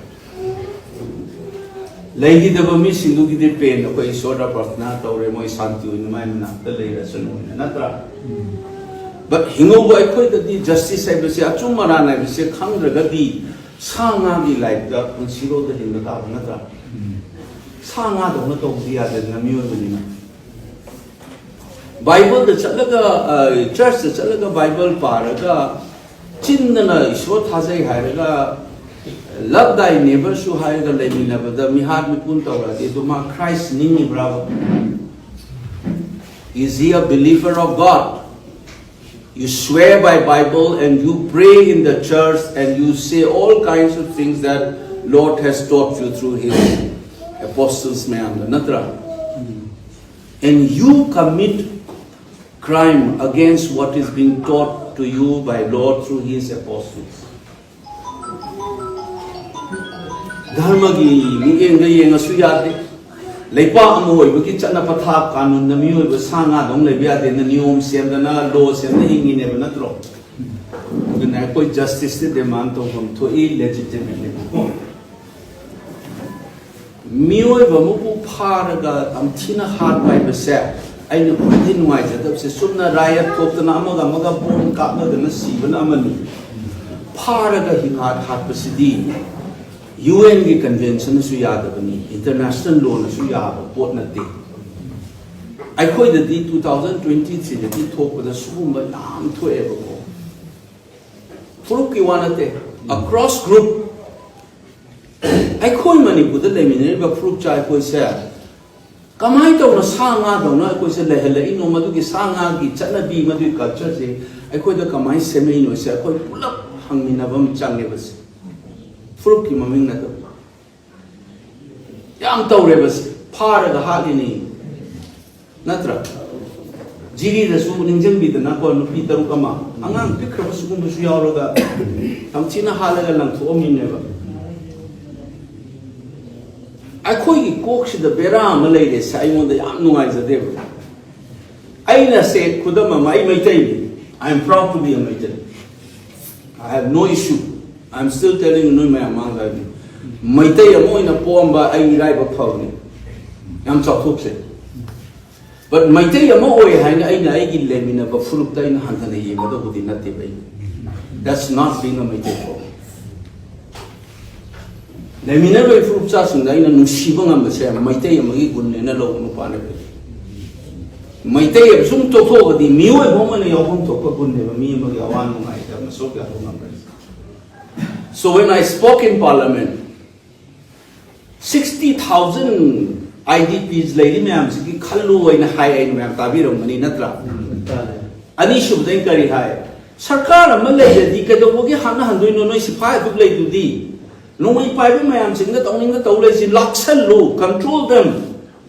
ꯂꯩꯈꯤꯗꯕ ꯃꯤꯁꯤꯡꯗꯨꯒꯤꯗꯤ ꯄꯦꯟ ꯑꯩꯈꯣꯏ ꯏꯁꯣꯔꯗ ꯄ꯭ꯔꯊꯅꯥ ꯇꯧꯔꯦ, ꯃꯣꯏ ꯁꯥꯟꯇꯤ ꯑꯣꯏꯅ ꯃꯥꯏ ꯃꯅꯥꯛꯇ ꯂꯩꯔꯁꯅꯨ ꯍꯥꯏꯅ, ꯅꯠꯇ꯭ꯔꯥ? ꯕꯠ ꯍꯤꯡꯍꯧꯕ ꯑꯩꯈꯣꯏꯗꯗꯤ ꯖꯁꯇꯤꯁ ꯍꯥꯏꯕꯁꯦ, ꯑꯆꯨꯝ ꯑꯔꯥꯟ ꯍꯥꯏꯕꯁꯦ ꯈꯪꯗ꯭ꯔꯒꯗꯤ ꯁꯥ ꯉꯥꯒꯤ ꯂꯥꯏꯐꯇ ꯄꯨꯟꯁꯤꯔꯣꯜꯗ ꯍꯤꯡꯕ ꯇꯥꯕ ꯅꯠꯇ꯭ꯔꯥ? ꯁꯥ ꯉꯥꯗꯧꯅ ꯇꯧꯕꯗꯤ ꯌꯥꯗꯦꯗꯅ ꯃꯤꯑꯣꯏꯕꯅꯤꯅ꯫ ꯕꯥꯏꯕꯜꯗ ꯆꯠꯂꯒ, ꯑ, ꯆꯔꯆꯇ ꯆꯠꯂꯒ ꯕꯥꯏꯕꯜ ꯄꯥꯔꯒ ꯆꯤꯟꯗꯅ ꯏꯁꯣꯔ ꯊꯥꯖꯩ ꯍꯥꯏꯔꯒ, "Love thy neighbor"ꯁꯨ ꯍꯥꯏꯔꯒ ꯂꯩꯃꯤꯟꯅꯕꯗ ꯃꯤꯍꯥꯠ ꯃꯤꯄꯨꯟ ꯇꯧꯔꯗꯤ ꯑꯗꯨ ꯃꯥ Christ ꯅꯤꯡꯉꯤꯕ꯭ꯔꯥꯕ? Is he a believer of God? You swear by Bible and you pray in the church and you say all kinds of things that Lord has taught you through his apostles ꯃꯌꯥꯝꯗ, ꯅꯠꯇ꯭ꯔꯥ? And you commit crime against what is being taught to you by Lord through his apostles. ꯙꯔꯃꯒꯤ ꯃꯤꯠꯌꯦꯡꯗ ꯌꯦꯡꯉꯁꯨ ꯌꯥꯗꯦ꯫ ꯂꯩꯄꯥꯛ ꯑꯃ ꯑꯣꯏꯕꯒꯤ ꯆꯠꯅ ꯄꯊꯥꯞ ꯀꯥꯅꯨꯟꯗ ꯃꯤꯑꯣꯏꯕ ꯁꯥ ꯉꯥꯗꯧꯅ ꯂꯩꯕ ꯌꯥꯗꯦꯅ ꯅꯤꯌꯣꯝ ꯁꯦꯝꯗꯅ, ꯂꯣ ꯁꯦꯝꯗꯅ ꯍꯤꯡꯉꯤꯅꯦꯕ, ꯅꯠꯇ꯭ꯔꯣ? ꯑꯗꯨꯅ ꯑꯩꯈꯣꯏ ꯖꯁꯇꯤꯁꯇꯤ ꯗꯤꯃꯥꯟ ꯇꯧꯐꯝ ꯊꯣꯛꯏ, ꯂꯦꯖꯤꯇꯤꯃꯦꯠꯅꯦꯕꯀꯣ꯫ ꯃꯤꯑꯣꯏꯕ ꯑꯃꯕꯨ ꯐꯥꯔꯒ ꯇꯝꯊꯤꯅ ꯍꯥꯠꯄ ꯍꯥꯏꯕꯁꯦ ꯑꯩꯅ ꯈ꯭ꯋꯥꯏꯗꯒꯤ ꯅꯨꯡꯉꯥꯏꯖꯗꯕꯁꯦ, ꯆꯨꯝꯅ ꯔꯥꯏꯌꯠ ꯊꯣꯛꯇꯅ ꯑꯃꯒ ꯑꯃꯒ ꯕꯣꯝ ꯀꯥꯞꯅꯗꯅ ꯁꯤꯕꯅ ꯑꯃꯅꯤ, ꯐꯥꯔꯒ ꯍꯤꯡꯍꯥꯠ ꯍꯥꯠꯄꯁꯤꯗꯤ ꯌꯨ ꯑꯦꯟꯒꯤ ꯀꯟꯚꯦꯟꯁꯟꯅꯁꯨ ꯌꯥꯗꯕꯅꯤ, ꯏꯟꯇꯔꯅꯦꯁꯅꯦꯜ ꯂꯣꯅꯁꯨ ꯌꯥꯕ ꯄꯣꯠ ꯅꯠꯇꯦ꯫ ꯑꯩꯈꯣꯏꯗꯗꯤ ꯇꯨ ꯊꯥꯎꯖꯟ ꯇ꯭ꯋꯦꯟꯇꯤ ꯊ꯭ꯔꯤꯗꯗꯤ ꯊꯣꯛꯄꯗ ꯁꯤꯒꯨꯝꯕ ꯌꯥꯝ ꯊꯣꯛꯑꯦꯕꯀꯣ꯫ ꯐꯨꯔꯨꯞꯀꯤ ꯋꯥ ꯅꯠꯇꯦ, ꯑꯦꯀ꯭ꯔꯣꯁ ꯒ꯭ꯔꯨꯞ꯫ ꯑꯩꯈꯣꯏ ꯃꯅꯤꯄꯨꯔꯗ ꯂꯩꯃꯤꯟꯅꯔꯤꯕ ꯐꯨꯔꯨꯞ ꯆꯥ ꯑꯩꯈꯣꯏꯁꯦ ꯀꯃꯥꯏꯅ ꯇꯧꯅ ꯁꯥ ꯉꯥꯗꯧꯅ ꯑꯩꯈꯣꯏꯁꯦ ꯂꯩꯍꯜꯂꯛꯏꯅꯣ? ꯃꯗꯨꯒꯤ ꯁꯥ ꯉꯥꯒꯤ ꯆꯠꯅꯕꯤ, ꯃꯗꯨꯒꯤ ꯀꯜꯆꯔꯁꯦ ꯑꯩꯈꯣꯏꯗ ꯀꯃꯥꯏꯅ ꯁꯦꯝꯃꯛꯏꯅꯣꯁꯦ ꯑꯩꯈꯣꯏ ꯄꯨꯂꯞ ꯍꯪꯃꯤꯟꯅꯕ ꯑꯃ ꯆꯪꯉꯦꯕ꯫ ꯁꯦ ꯐꯨꯔꯨꯞꯀꯤ ꯃꯃꯤꯡ ꯅꯠꯇꯕ꯫ ꯌꯥꯝ ꯇꯧꯔꯦꯕ꯫ ꯁꯦ ꯐꯥꯔꯒ ꯍꯥꯠꯂꯤꯅꯤ, ꯅꯠꯇ꯭ꯔꯥ? ꯖꯤꯔꯤꯗꯁꯨ ꯅꯤꯡꯁꯤꯡꯕꯤꯗꯅꯀꯣ, ꯅꯨꯄꯤ ꯇꯔꯨꯛ ꯑꯃ, ꯑꯉꯥꯡ ꯄꯤꯛꯈ꯭ꯔꯕ ꯁꯤꯒꯨꯝꯕꯁꯨ ꯌꯥꯎꯔꯒ ꯌꯥꯝ ꯊꯤꯅ ꯍꯥꯠꯂꯒ ꯂꯪꯊꯣꯛꯑꯝꯃꯤꯅꯦꯕ꯫ ꯑꯩꯈꯣꯏꯒꯤ ꯀꯣꯛꯁꯤꯗ ꯕꯦꯔꯥ ꯑꯃ ꯂꯩꯔꯦ꯫ ꯁꯦ ꯑꯩꯉꯣꯟꯗ ꯌꯥꯝ ꯅꯨꯡꯉꯥꯏꯖꯗꯦꯕ꯫ ꯑꯩꯅ, ꯁꯦ ꯈꯨꯗꯝ ꯑꯃ, ꯑꯩ ꯃꯩꯇꯩꯅꯤ, I am proud to be a Meitei, I have no issue, I am still telling you, ꯅꯣꯏ ꯃꯌꯥꯝ ꯃꯥꯡꯗ ꯍꯥꯏꯕꯅꯤ, ꯃꯩꯇꯩ ꯑꯃ ꯑꯣꯏꯅ ꯄꯣꯛꯑꯝꯕ ꯑꯩ ꯏꯔꯥꯏꯕꯛ ꯐꯕꯅꯤ, ꯌꯥꯝ ꯆꯥꯎꯊꯣꯛꯆꯩ꯫ But ꯃꯩꯇꯩ ꯑꯃ ꯑꯣꯏ ꯍꯥꯏꯅ ꯑꯩꯅ ꯑꯩꯒꯤ ꯂꯩꯃꯤꯟꯅꯕ ꯐꯨꯔꯨꯞꯇ ꯑꯩꯅ ꯍꯟꯊꯅ ꯌꯦꯡꯒꯗꯧꯕꯗꯤ ꯅꯠꯇꯦꯕ꯫ ꯑꯩ, that's not being a Meitei for me. ꯂꯩꯃꯤꯟꯅꯔꯤꯕ ꯐꯨꯔꯨꯞ ꯆꯥꯁꯤꯡꯗ ꯑꯩꯅ ꯅꯨꯡꯁꯤꯕ ꯉꯝꯕꯁꯦ ꯃꯩꯇꯩ ꯑꯃꯒꯤ ꯒꯨꯟꯅꯦꯅ ꯂꯧꯕ ꯅꯨꯄꯥꯅꯦꯕ꯫ ꯃꯩꯇꯩ ꯍꯥꯏꯕ ꯁꯨꯝ ꯇꯣꯛꯊꯣꯛꯑꯒꯗꯤ ꯃꯤꯑꯣꯏꯕ ꯑꯃ ꯑꯣꯏꯅ ꯌꯥꯎꯐꯝ ꯊꯣꯛꯄ ꯒꯨꯟꯅꯦꯕ, ꯃꯤ ꯑꯃꯒꯤ ꯑꯋꯥ ꯅꯨꯡꯉꯥꯏꯗ ꯃꯁꯣꯛ ꯌꯥꯕ ꯉꯝꯕ꯫ So when I spoke in parliament, sixty thousand I D Ps ꯂꯩꯔꯤ ꯃꯌꯥꯝꯁꯤꯒꯤ ꯈꯜꯂꯨ ꯍꯥꯏꯅ ꯍꯥꯏ꯫ ꯑꯩꯅ, ꯃꯌꯥꯝ ꯇꯥꯕꯤꯔꯝꯒꯅꯤ, ꯅꯠꯇ꯭ꯔꯥ? ꯑꯅꯤꯁꯨꯕꯗ ꯑꯩꯅ ꯀꯔꯤ ꯍꯥꯏ? ꯁꯔꯀꯥꯔ ꯑꯃ ꯂꯩꯔꯗꯤ ꯀꯩꯗꯧꯕꯒꯤ ꯍꯥꯠꯅꯍꯟꯗꯣꯏꯅꯣ? ꯅꯣꯏ ꯁꯤꯐꯥꯏ ꯑꯗꯨꯛ ꯂꯩꯗꯨꯗꯤ, ꯅꯣꯡꯃꯩ ꯄꯥꯏꯕ ꯃꯌꯥꯝꯁꯤꯡꯗ ꯇꯧꯅꯤꯡꯗ ꯇꯧ ꯂꯩꯁꯤ, ꯂꯥꯛꯁꯜꯂꯨ, control them꯫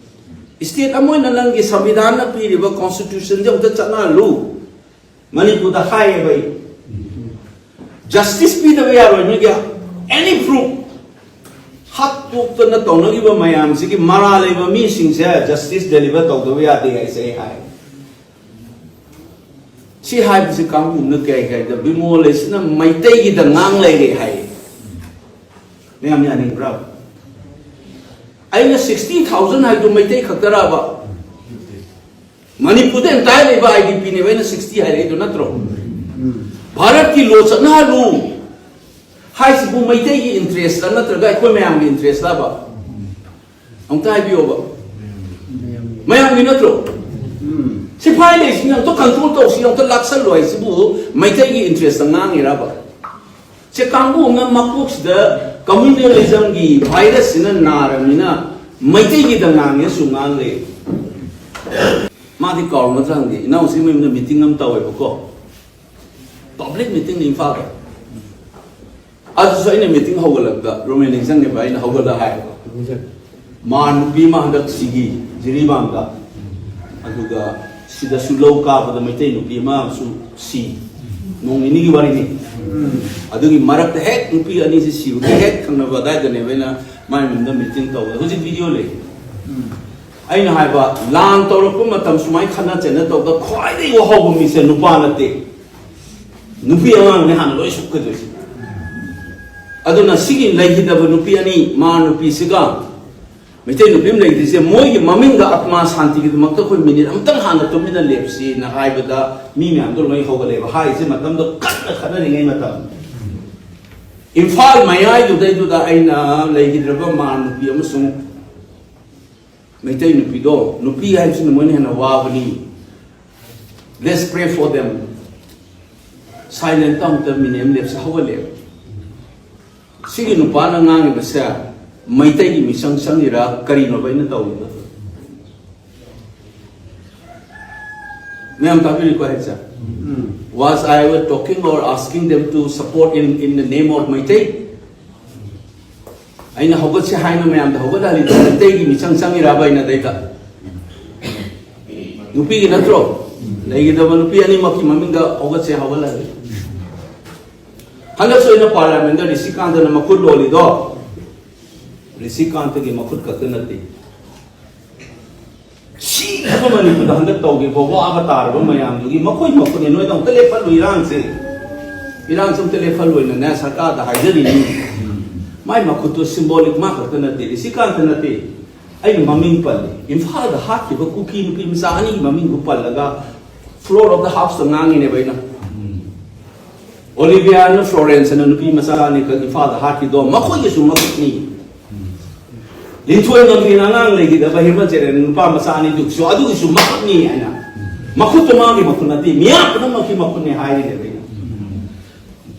State ꯑꯃ ꯑꯣꯏꯅ ꯅꯪꯒꯤ ꯁꯪꯕꯤꯙꯥꯟꯅ ꯄꯤꯔꯤꯕ constitutionꯁꯦ ꯑꯃꯨꯛꯇ ꯆꯠꯅꯍꯜꯂꯨ꯫ ꯃꯅꯤꯄꯨꯔꯗ ꯍꯥꯏꯌꯦꯕ ꯑꯩ꯫ Justice ꯄꯤꯗꯕ ꯌꯥꯔꯣꯏ ꯅꯣꯏꯒꯤ any proof꯫ ꯍꯥꯠꯇꯣꯛꯇꯅ ꯇꯧꯅꯈꯤꯕ ꯃꯌꯥꯝꯁꯤꯒꯤ ꯃꯔꯥ ꯂꯩꯕ ꯃꯤꯁꯤꯡꯁꯦ justice deliver ꯇꯧꯗꯕ ꯌꯥꯗꯦ ꯍꯥꯏꯁꯦ ꯑꯩ ꯍꯥꯏ꯫ ꯁꯤ ꯍꯥꯏꯕꯁꯤ ꯀꯥꯡꯕꯨꯅ ꯀꯩ ꯍꯥꯏꯗ, ꯕꯤꯃꯣꯜ ꯍꯥꯏꯁꯤꯅ ꯃꯩꯇꯩꯒꯤꯗ ꯉꯥꯡ ꯂꯩꯔꯦ ꯍꯥꯏ꯫ ꯃꯌꯥꯝ ꯌꯥꯅꯤꯡꯕ꯭ꯔꯥ? ꯑꯩꯅ sixty thousand ꯍꯥꯏꯗꯨ ꯃꯩꯇꯩ ꯈꯛꯇꯔꯕ? ꯃꯅꯤꯄꯨꯔꯗ ꯑꯦꯟꯇꯥꯏ ꯂꯩꯕ ꯑꯥꯏ ꯗꯤ ꯄꯤꯅꯦꯕ ꯑꯩꯅ ꯁꯤꯛꯁꯇꯤ ꯍꯥꯏꯔꯛꯏꯗꯣ ꯅꯠꯇ꯭ꯔꯣ? ꯚꯥꯔꯠꯀꯤ ꯂꯣ ꯆꯠꯅꯍꯜꯂꯨ ꯍꯥꯏꯁꯤꯕꯨ ꯃꯩꯇꯩꯒꯤ ꯏꯟꯇꯔꯦꯁꯂ ꯅꯠꯇ꯭ꯔꯒ ꯑꯩꯈꯣꯏ ꯃꯌꯥꯝꯒꯤ ꯏꯟꯇꯔꯦꯁꯂꯕ? ꯑꯝꯇ ꯍꯥꯏꯕꯤꯌꯣꯕ꯫ ꯃꯌꯥꯝꯒꯤ ꯅꯠꯇ꯭ꯔꯣ? ꯁꯤꯐꯥꯏ ꯂꯩꯁꯤꯅ ꯑꯝꯇ ꯀꯟꯇ꯭ꯔꯣꯜ ꯇꯧꯁꯤ, ꯑꯝꯇ ꯂꯥꯛꯁꯜꯂꯣ ꯍꯥꯏꯁꯤꯕꯨ ꯃꯩꯇꯩꯒꯤ ꯏꯟꯇꯔꯦꯁꯇ ꯉꯥꯡꯉꯤꯔꯕ? ꯁꯦ ꯀꯥꯡꯕꯨ ꯑꯃꯅ ꯃꯀꯣꯛꯁꯤꯗ ꯀꯝꯃ꯭ꯌꯨꯅꯦꯂꯤꯖꯝꯒꯤ ꯚꯥꯏꯔꯁꯁꯤꯅ ꯅꯥꯔꯕꯅꯤꯅ ꯃꯩꯇꯩꯒꯤꯗ ꯉꯥꯡꯉꯦꯁꯨ ꯉꯥꯡꯂꯦ꯫ ꯃꯥꯗꯤ ꯀꯥꯎꯔꯝꯒꯗ꯭ꯔꯥ ꯈꯪꯗꯦ, ꯏꯅꯥꯎꯁꯤ ꯃꯌꯨꯝꯗ ꯃꯤꯇꯤꯡ ꯑꯃ ꯇꯧꯋꯦꯕꯀꯣ, ꯄꯕ꯭ꯂꯤꯛ ꯃꯤꯇꯤꯡ ꯏꯝꯐꯥꯜꯗ꯫ ꯑꯗꯨꯁꯨ ꯑꯩꯅ ꯃꯤꯇꯤꯡ ꯍꯧꯒꯠꯂꯛꯄ ꯔꯣꯃꯦꯟ ꯅꯤꯡꯁꯤꯡꯉꯦꯕ, ꯑꯩꯅ ꯍꯧꯒꯠꯂ ꯍꯥꯏꯕ, ꯃꯥ ꯅꯨꯄꯤ ꯑꯃ ꯍꯟꯗꯛ ꯁꯤꯒꯤ ꯖꯤꯔꯤꯕꯥꯝꯗ, ꯑꯗꯨꯒ ꯁꯤꯗꯁꯨ ꯂꯧ ꯀꯥꯕꯗ ꯃꯩꯇꯩ ꯅꯨꯄꯤ ꯑꯃꯁꯨ ꯁꯤ, ꯅꯣꯡ ꯅꯤꯅꯤꯒꯤ ꯋꯥꯔꯤꯅꯤ꯫ ꯑꯗꯨꯒꯤ ꯃꯔꯛꯇ ꯍꯦꯛ ꯅꯨꯄꯤ ꯑꯅꯤꯁꯤ ꯁꯤꯕꯒꯤ ꯍꯦꯛ ꯊꯪꯅꯕ ꯑꯗꯥꯏꯗꯅꯦꯕ ꯑꯩꯅ ꯃꯥꯏ ꯃꯌꯨꯝꯗ ꯃꯤꯇꯤꯡ ꯇꯧꯕꯗ, ꯍꯧꯖꯤꯛ ꯚꯤꯗꯤꯑꯣ ꯂꯩ꯫ ꯑꯩꯅ ꯍꯥꯏꯕ, ꯂꯥꯟ ꯇꯧꯔꯛꯄ ꯃꯇꯝ ꯁꯨꯃꯥꯏꯅ ꯈꯠꯅ ꯆꯩꯅ ꯇꯧꯕꯗ ꯈ꯭ꯋꯥꯏꯗꯒꯤ ꯋꯥꯍꯧꯕ ꯃꯤꯁꯦ ꯅꯨꯄꯥ ꯅꯠꯇꯦ, ꯅꯨꯄꯤ ꯑꯉꯥꯡꯅꯦ ꯍꯥꯟꯅ ꯂꯣꯏ ꯁꯣꯛꯀꯗꯣꯏꯁꯦ꯫ ꯑꯗꯨꯅ ꯁꯤꯒꯤ ꯂꯩꯈꯤꯗꯕ ꯅꯨꯄꯤ ꯑꯅꯤ, ꯃꯥ ꯅꯨꯄꯤꯁꯤꯒ ꯃꯩꯇꯩ ꯅꯨꯄꯤ ꯑꯃ ꯂꯩꯈꯤꯗ꯭ꯔꯤꯁꯦ, ꯃꯣꯏꯒꯤ ꯃꯃꯤꯡꯗ ꯑꯥꯇꯃꯥ ꯁꯥꯟꯇꯤꯒꯤꯗꯃꯛꯇ ꯑꯩꯈꯣꯏ ꯃꯤꯅꯤꯠ ꯑꯃꯇꯪ ꯍꯥꯟꯅ ꯇꯨꯃꯤꯟꯅ ꯂꯦꯞꯁꯤꯅ ꯍꯥꯏꯕꯗ ꯃꯤ ꯃꯌꯥꯝꯗꯣ ꯂꯣꯏ ꯍꯧꯒꯠꯂꯦꯕ, ꯍꯥꯏꯔꯤꯁꯦ ꯃꯇꯝꯗꯣ ꯀꯟꯅ ꯈꯠꯅꯔꯤꯉꯩ ꯃꯇꯝ꯫ ꯏꯝꯐꯥꯜ ꯃꯌꯥꯏꯗꯨꯗꯩꯗꯨꯗ ꯑꯩꯅ ꯂꯩꯈꯤꯗ꯭ꯔꯕ ꯃꯥ ꯅꯨꯄꯤ ꯑꯃꯁꯨꯡ ꯃꯩꯇꯩ ꯅꯨꯄꯤꯗꯣ, ꯅꯨꯄꯤ ꯍꯥꯏꯕꯁꯤꯅ ꯃꯣꯏꯅ ꯍꯦꯟꯅ ꯋꯥꯕꯅꯤ, let's pray for them, silent ꯑꯃꯇ ꯃꯤꯅꯤꯠ ꯑꯃ ꯂꯦꯞꯁꯦ, ꯍꯧꯒꯠꯂꯦꯕ꯫ ꯁꯤꯒꯤ ꯅꯨꯄꯥꯅ ꯉꯥꯡꯉꯤꯕꯁꯦ ꯃꯩꯇꯩꯒꯤ ꯃꯤꯆꯪ ꯆꯪꯉꯤꯔꯥ ꯀꯔꯤꯅꯣꯕ ꯑꯩꯅ ꯇꯧꯔꯤꯗꯣ? ꯃꯌꯥꯝ ꯇꯥꯕꯤꯔꯤꯀꯣ ꯍꯥꯏꯁꯦ? Was I ever talking or asking them to support in, in the name of Meitei? ꯑꯩꯅ ꯍꯧꯒꯠꯁꯦ ꯍꯥꯏꯅ ꯃꯌꯥꯝꯗ ꯍꯧꯒꯠꯍꯜꯂꯤꯗꯣ ꯃꯩꯇꯩꯒꯤ ꯃꯤꯆꯪ ꯆꯪꯉꯤꯔꯕ ꯑꯩꯅ ꯑꯗꯩꯗ? ꯅꯨꯄꯤꯒꯤ ꯅꯠꯇ꯭ꯔꯣ? ꯂꯩꯒꯗꯕ ꯅꯨꯄꯤ ꯑꯅꯤꯃꯛꯀꯤ ꯃꯃꯤꯡꯗ ꯍꯧꯒꯠꯁꯦ ꯍꯧꯒꯠꯍꯜꯂꯤ꯫ ꯍꯟꯗꯛꯁꯨ ꯑꯩꯅ ꯄꯥꯔꯂꯤꯌꯥꯃꯦꯟꯗ ꯔꯤꯁꯤꯀꯥꯟꯇꯅ ꯃꯈꯨꯠ ꯂꯣꯜꯂꯤꯗꯣ, ꯔꯤꯁꯤꯀꯥꯟꯇꯒꯤ ꯃꯈꯨꯠ ꯈꯛꯇ ꯅꯠꯇꯦ꯫ ꯁꯤꯈ꯭ꯔꯕ ꯃꯅꯤꯄꯨꯔꯗ ꯍꯟꯗꯛ ꯇꯧꯈꯤꯕ ꯋꯥꯕ ꯇꯥꯔꯕ ꯃꯌꯥꯝꯗꯨꯒꯤ ꯃꯈꯣꯏ ꯃꯈꯨꯠꯅꯤ꯫ ꯅꯣꯏꯗ ꯑꯃꯨꯛꯇ ꯂꯦꯞꯍꯜꯂꯨ ꯏꯔꯥꯡꯁꯦ꯫ ꯏꯔꯥꯡꯁꯦ ꯑꯃꯨꯛꯇ ꯂꯦꯞꯍꯜꯂꯣꯏꯅꯅꯦ ꯁꯔꯀꯥꯔꯗ ꯍꯥꯏꯖꯔꯤꯅꯤ꯫ ꯃꯥꯏ ꯃꯈꯨꯠꯇꯣ ꯁꯤꯝꯕꯣꯂꯤꯛ ꯃꯥ ꯈꯛꯇ ꯅꯠꯇꯦ, ꯔꯤꯁꯤꯀꯥꯟꯇ ꯅꯠꯇꯦ꯫ ꯑꯩꯅ ꯃꯃꯤꯡ ꯄꯜꯂꯤ, ꯏꯝꯐꯥꯜꯗ ꯍꯥꯠꯈꯤꯕ ꯀꯨꯀꯤ ꯅꯨꯄꯤ ꯃꯆꯥ ꯑꯅꯤꯒꯤ ꯃꯃꯤꯡꯗꯨ ꯄꯜꯂꯒ floor of the houseꯇ ꯉꯥꯡꯉꯤꯅꯦꯕ ꯑꯩꯅ꯫ ꯑꯣꯂꯤꯚꯤꯌꯥꯅ ꯐ꯭ꯂꯣꯔꯦꯟꯁ ꯑꯅ ꯅꯨꯄꯤ ꯃꯆꯥ ꯑꯅꯤꯈꯛ ꯏꯝꯐꯥꯜꯗ ꯍꯥꯠꯈꯤꯗꯣ ꯃꯈꯣꯏꯒꯤꯁꯨ ꯃꯈꯨꯠꯅꯤ꯫ ꯂꯤꯟꯊꯣꯏ ꯉꯝꯕꯤꯅ ꯑꯉꯥꯡ ꯂꯩꯈꯤꯗꯕ ꯍꯦꯃꯟ ꯆꯦꯔꯦꯟ ꯅꯨꯄꯥ ꯃꯆꯥ ꯑꯅꯤꯗꯨꯒꯤꯁꯨ, ꯑꯗꯨꯒꯤꯁꯨ ꯃꯈꯨꯠꯅꯤ ꯍꯥꯏꯅ, ꯃꯈꯨꯠꯇꯣ ꯃꯥꯒꯤ ꯃꯈꯨꯠ ꯅꯠꯇꯦ, ꯃꯤꯌꯥꯝ ꯄꯨꯝꯅꯃꯛꯀꯤ ꯃꯈꯨꯠꯅꯤ ꯍꯥꯏꯔꯤꯅꯦꯕ ꯑꯩꯅ꯫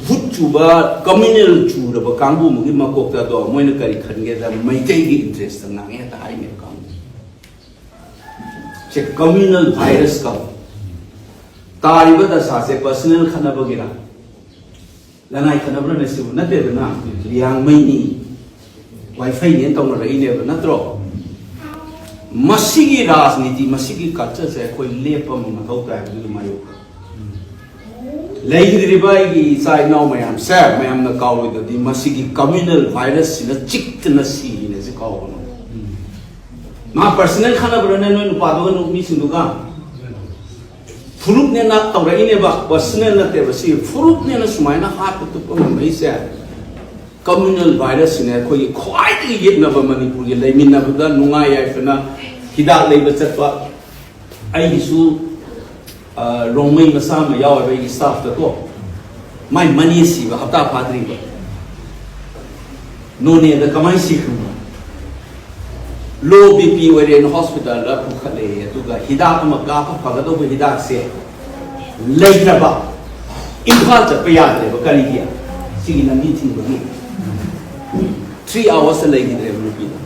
ꯚꯨꯠ ꯆꯨꯕ, ꯀꯝꯃ꯭ꯌꯨꯅꯦꯜ ꯆꯨꯔꯕ ꯀꯥꯡꯕꯨ ꯑꯃꯒꯤ ꯃꯀꯣꯛꯇ ꯑꯗꯣ ꯃꯣꯏꯅ ꯀꯔꯤ ꯈꯟꯒꯦꯗ, ꯃꯩꯇꯩꯒꯤ ꯏꯟꯇꯔꯦꯁꯇ ꯉꯥꯡꯉꯦ ꯍꯦꯛꯇ ꯍꯥꯏꯅꯦꯕ ꯀꯥꯡꯕꯨ꯫ ꯁꯦ ꯀꯝꯃ꯭ꯌꯨꯅꯦꯜ ꯚꯥꯏꯔꯁ ꯀꯧ꯫ ꯇꯥꯔꯤꯕ ꯗꯁꯥꯁꯦ ꯄꯔꯁꯅꯦꯜ ꯈꯠꯅꯕꯒꯤꯔ? ꯂꯅꯥꯏ ꯈꯠꯅꯕ꯭ꯔꯅ ꯁꯤꯕꯨ ꯅꯠꯇꯦꯗꯅ, ꯂꯤꯌꯥꯡꯃꯩꯅꯤ, ꯋꯥꯏꯐꯩꯅꯦꯅ ꯇꯧꯅꯔꯛꯏꯅꯦꯕ, ꯅꯠꯇ꯭ꯔꯣ? ꯃꯁꯤꯒꯤ ꯔꯥꯖꯅꯤꯇꯤ, ꯃꯁꯤꯒꯤ ꯀꯜꯆꯔꯁꯦ ꯑꯩꯈꯣꯏ ꯂꯦꯞꯄ ꯑꯃ ꯃꯊꯧ ꯇꯥꯏ ꯍꯥꯏꯕꯗꯨꯒꯤ ꯃꯥꯌꯣꯛꯇ꯫ ꯂꯩꯈꯤꯗ꯭ꯔꯤꯕ ꯑꯩꯒꯤ ꯏꯆꯥ ꯏꯅꯥꯎ ꯃꯌꯥꯝꯁꯦ, ꯃꯌꯥꯝꯅ ꯀꯥꯎꯔꯣꯏꯗꯕꯗꯤ ꯃꯁꯤꯒꯤ ꯀꯝꯃ꯭ꯌꯨꯅꯦꯜ ꯚꯥꯏꯔꯁꯁꯤꯅ ꯆꯤꯛꯇꯅ ꯁꯤꯔꯤꯅꯦ, ꯁꯤ ꯀꯥꯎꯒꯅꯨ꯫ ꯃꯥ ꯄꯔꯁꯅꯦꯜ ꯈꯠꯅꯕ꯭ꯔꯅꯦ ꯅꯣꯏ ꯅꯨꯄꯥꯗꯨꯒ, ꯅꯨ-, ꯃꯤꯁꯤꯡꯗꯨꯒ? ꯐꯨꯔꯨꯞꯅꯦꯅ ꯇꯧꯔꯛꯏꯅꯦꯕ, ꯄꯔꯁꯅꯦꯜ ꯅꯠꯇꯦꯕ꯫ ꯁꯤ ꯐꯨꯔꯨꯞꯅꯦꯅ ꯁꯨꯃꯥꯏꯅ ꯍꯥꯠꯄ ꯇꯨꯞꯄ ꯉꯝꯃꯛꯏꯁꯦ ꯀꯝꯃ꯭ꯌꯨꯅꯦꯜ ꯚꯥꯏꯔꯁꯁꯤꯅꯦ꯫ ꯑꯩꯈꯣꯏꯒꯤ ꯈ꯭ꯋꯥꯏꯗꯒꯤ ꯌꯦꯛꯅꯕ ꯃꯅꯤꯄꯨꯔꯒꯤ ꯂꯩꯃꯤꯟꯅꯕꯗ ꯅꯨꯡꯉꯥꯏ ꯌꯥꯏꯐꯅ ꯍꯤꯗꯥꯛ ꯂꯩꯕ ꯆꯠꯄ, ꯑꯩꯒꯤꯁꯨ, ꯑ, ꯔꯣꯡꯃꯩ ꯃꯆꯥ ꯑꯃ ꯌꯥꯎꯋꯦꯕ ꯑꯩꯒꯤ ꯁ꯭ꯇꯥꯐꯇꯀꯣ꯫ ꯃꯥꯏ ꯃꯅꯦ ꯁꯤꯕ ꯍꯞꯇꯥ ꯐꯥꯗ꯭ꯔꯤꯕ꯫ ꯅꯣꯅꯦꯗ ꯀꯃꯥꯏꯅ ꯁꯤꯈ꯭ꯔꯤꯅꯣ? ꯂꯣ ꯕꯤ ꯄꯤ ꯑꯣꯏꯔꯦꯅ ꯍꯣꯁꯄꯤꯇꯥꯜꯗ ꯄꯨꯈꯠꯂꯦ, ꯑꯗꯨꯒ ꯍꯤꯗꯥꯛ ꯑꯃ ꯀꯥꯞꯄ ꯐꯒꯗꯧꯕ ꯍꯤꯗꯥꯛꯁꯦ ꯂꯩꯇ꯭ꯔꯕ꯫ ꯏꯝꯐꯥꯜ ꯆꯠꯄ ꯌꯥꯗ꯭ꯔꯦꯕ꯫ ꯀꯔꯤꯒꯤ? ꯁꯤꯒꯤ ꯂꯝꯕꯤ ꯊꯤꯡꯕꯒꯤ꯫ Three hoursꯇ ꯂꯩꯈꯤꯗ꯭ꯔꯦꯕ ꯅꯨꯄꯤꯗꯣ꯫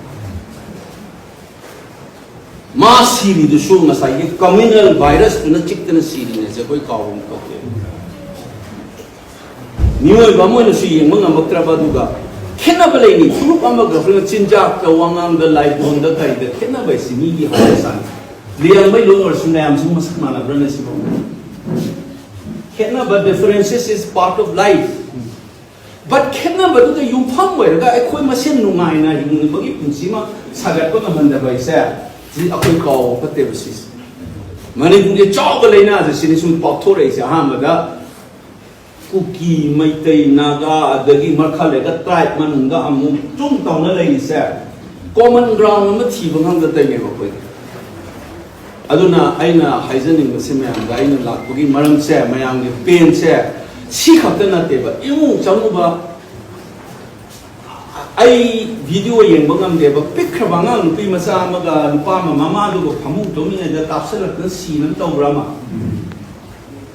ꯃꯥ ꯁꯤꯔꯤꯗꯨꯁꯨ ꯉꯁꯥꯏꯒꯤ ꯀꯝꯃ꯭ꯌꯨꯅꯦꯜ ꯚꯥꯏꯔꯁꯇꯨꯅ ꯆꯤꯛꯇꯅ ꯁꯤꯔꯤꯅꯦꯁꯦ ꯑꯩꯈꯣꯏ ꯀꯥꯎꯕ ꯊꯣꯛꯇꯦ꯫ ꯃꯤꯑꯣꯏꯕ ꯑꯃ ꯑꯣꯏꯅꯁꯨ ꯌꯦꯡꯕ ꯉꯝꯃꯛꯇ꯭ꯔꯕ, ꯑꯗꯨꯒ ꯈꯦꯠꯅꯕ ꯂꯩꯅꯤ꯫ ꯐꯨꯔꯨꯞ ꯑꯃꯒ ꯐꯨꯔꯨꯞ, ꯆꯤꯟꯖꯥꯛꯇ, ꯋꯥꯉꯥꯡꯗ, ꯂꯥꯏꯕꯣꯟꯗ, ꯀꯔꯤꯗ ꯈꯦꯠꯅꯕ ꯍꯥꯏꯁꯤ ꯃꯤꯒꯤ ꯍꯧꯅꯁꯥꯅꯤ꯫ ꯂꯤꯌꯥꯡꯃꯩ ꯂꯣꯟ ꯑꯣꯏꯔꯁꯨ ꯃꯌꯥꯝꯁꯨ ꯃꯁꯛ ꯃꯥꯟꯅꯕ꯭ꯔꯅꯦ ꯁꯤꯕꯣ? ꯈꯦꯠꯅꯕ, differences is part of life꯫ But ꯈꯦꯠꯅꯕꯗꯨꯗ ꯌꯨꯝꯐꯝ ꯑꯣꯏꯔꯒ ꯑꯩꯈꯣꯏ ꯃꯁꯦꯟ ꯅꯨꯡꯉꯥꯏꯅ ꯍꯤꯡꯅꯕꯒꯤ ꯄꯨꯟꯁꯤ ꯑꯃ ꯁꯥꯒꯠꯄ ꯉꯝꯍꯟꯗꯕ ꯍꯥꯏꯁꯦ, ꯁꯤ ꯑꯩꯈꯣꯏ ꯀꯥꯎꯕ ꯐꯠꯇꯦꯕ ꯁꯤꯁꯦ꯫ ꯃꯅꯤꯄꯨꯔꯒꯤ ꯆꯥꯎꯕ ꯂꯥꯏꯅꯥꯁꯦ ꯁꯤꯅꯤ ꯁꯨꯝ ꯄꯥꯛꯊꯣꯔꯛꯏꯁꯦ꯫ ꯑꯍꯥꯟꯕꯗ ꯀꯨꯀꯤ, ꯃꯩꯇꯩ, ꯅꯥꯒꯥ, ꯑꯗꯒꯤ ꯃꯈꯜ ꯂꯩꯔꯒ ꯇ꯭ꯔꯥꯏꯕ ꯃꯅꯨꯡꯗ ꯑꯃꯨꯛ ꯆꯨꯝ ꯇꯧꯅ ꯂꯩꯔꯤꯁꯦ꯫ Common ground ꯑꯃ ꯊꯤꯕ ꯉꯝꯗ ꯇꯧꯔꯤꯅꯦꯕ ꯑꯩꯈꯣꯏ꯫ ꯑꯗꯨꯅ ꯑꯩꯅ ꯍꯥꯏꯖꯅꯤꯡꯕꯁꯦ, ꯃꯌꯥꯝꯗ ꯑꯩꯅ ꯂꯥꯛꯄꯒꯤ ꯃꯔꯝꯁꯦ, ꯃꯌꯥꯝꯒꯤ pain ꯁꯦ ꯁꯤ ꯈꯛꯇ ꯅꯠꯇꯦꯕ꯫ ꯏꯃꯨꯡ ꯆꯪꯉꯨꯕ, ꯑꯩ video ꯌꯦꯡꯕ ꯉꯝꯗꯦꯕ꯫ ꯄꯤꯛꯈ꯭ꯔꯕ ꯑꯉꯥꯡ ꯅꯨꯄꯤ ꯃꯆꯥ ꯑꯃꯒ ꯅꯨꯄꯥ ꯑꯃ ꯃꯃꯥꯗꯨꯒ ꯐꯃꯨꯡ ꯇꯨꯝꯃꯤꯉꯩꯗ ꯀꯥꯞꯁꯤꯜꯂꯛꯇꯅ ꯁꯤꯅꯕ ꯇꯧꯕ꯭ꯔꯥ ꯑꯃ?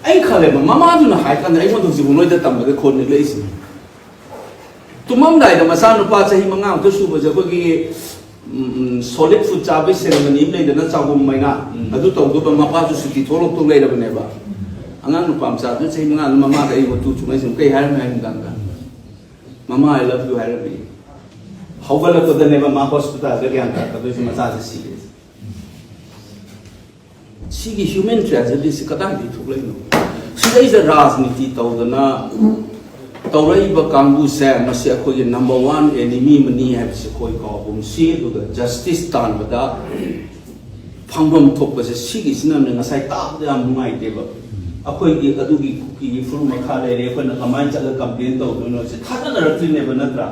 ꯑꯩ ꯈꯜꯂꯦꯕ, ꯃꯃꯥꯗꯨꯅ ꯍꯥꯏ ꯀꯥꯟꯗ ꯑꯩꯉꯣꯟꯗ ꯍꯧꯖꯤꯛꯐꯥꯎ ꯅꯣꯏꯗ ꯇꯝꯕꯗ ꯈꯣꯟ ꯅꯤꯛꯂꯛꯏꯁꯤꯅꯤ꯫ ꯇꯨꯝꯃꯝꯗꯥꯏꯗ ꯃꯆꯥꯅꯨꯄꯥ ꯆꯍꯤ ꯃꯉꯥꯃꯨꯛꯇ ꯁꯨꯕꯁꯦ ꯑꯩꯈꯣꯏꯒꯤ, ꯎꯝ, ꯎꯝ, solid food ꯆꯥꯕꯒꯤ ceremony ꯑꯃ ꯂꯩꯗꯅ, ꯆꯥꯛꯒꯨꯝ ꯃꯩꯅ, ꯎꯝ꯫ ꯑꯗꯨ ꯇꯧꯗꯧꯕ꯫ ꯃꯄꯥꯁꯨ ꯁꯨꯇꯤ ꯊꯣꯛꯂꯛꯇꯧ ꯂꯩꯔꯕꯅꯦꯕ꯫ ꯑꯉꯥꯡ ꯅꯨꯄꯥ ꯃꯆꯥꯗꯨ ꯆꯍꯤ ꯃꯉꯥꯗꯨ ꯃꯃꯥꯗ ꯑꯩ ꯃꯇꯨ ꯆꯨꯡꯉꯩꯁꯤꯡ ꯀꯩ ꯍꯥꯏꯔꯝꯃꯦ ꯍꯥꯏ ꯃꯇꯥꯡꯗ? "ꯃꯃꯥ, I love you" ꯍꯥꯏꯔꯝꯃꯤ꯫ ꯍꯧꯒꯠꯂꯛꯄꯗꯅꯦꯕ ꯃꯥ hospital ꯗ ꯒ꯭ꯌꯥꯟ ꯇꯥꯔꯛꯀꯗꯣꯏꯁꯦ, ꯃꯆꯥꯁꯦ ꯁꯤꯔꯦ꯫ ꯁꯤꯒꯤ human tragedy ꯁꯤ ꯀꯗꯥꯏꯗꯒꯤ ꯊꯣꯛꯂꯛꯏꯅꯣ? ꯁꯤꯗꯩꯁꯤꯗ ꯔꯥꯖꯅꯤꯇꯤ ꯇꯧꯗꯅ ꯇꯧꯔꯛꯏꯕ ꯀꯥꯡꯕꯨꯁꯦ, ꯃꯁꯤ ꯑꯩꯈꯣꯏꯒꯤ number one enemy ꯑꯃꯅꯤ ꯍꯥꯏꯕꯁꯤ ꯑꯩꯈꯣꯏ ꯀꯥꯎꯒꯨꯝꯁꯤ꯫ ꯑꯗꯨꯒ justice ꯇꯥꯟꯕꯗ ꯐꯪꯐꯝ ꯊꯣꯛꯄꯁꯦ ꯁꯤꯒꯤꯁꯤꯅꯅꯦ꯫ ꯉꯁꯥꯏ ꯇꯥꯕꯗ ꯌꯥꯝ ꯅꯨꯡꯉꯥꯏꯇꯦꯕ꯫ ꯑꯩꯈꯣꯏꯒꯤ ꯑꯗꯨꯒꯤ ꯀꯨꯀꯤꯒꯤ ꯐꯨꯔꯨꯞ ꯃꯈꯥ ꯂꯩꯔꯦ, ꯑꯩꯈꯣꯏꯅ ꯀꯃꯥꯏꯅ ꯆꯠꯂꯒ complain ꯇꯧꯗꯣꯏꯅꯣ? ꯁꯤ ꯊꯥꯖꯅꯔꯛꯇ꯭ꯔꯤꯅꯦꯕ, ꯅꯠꯇ꯭ꯔꯥ?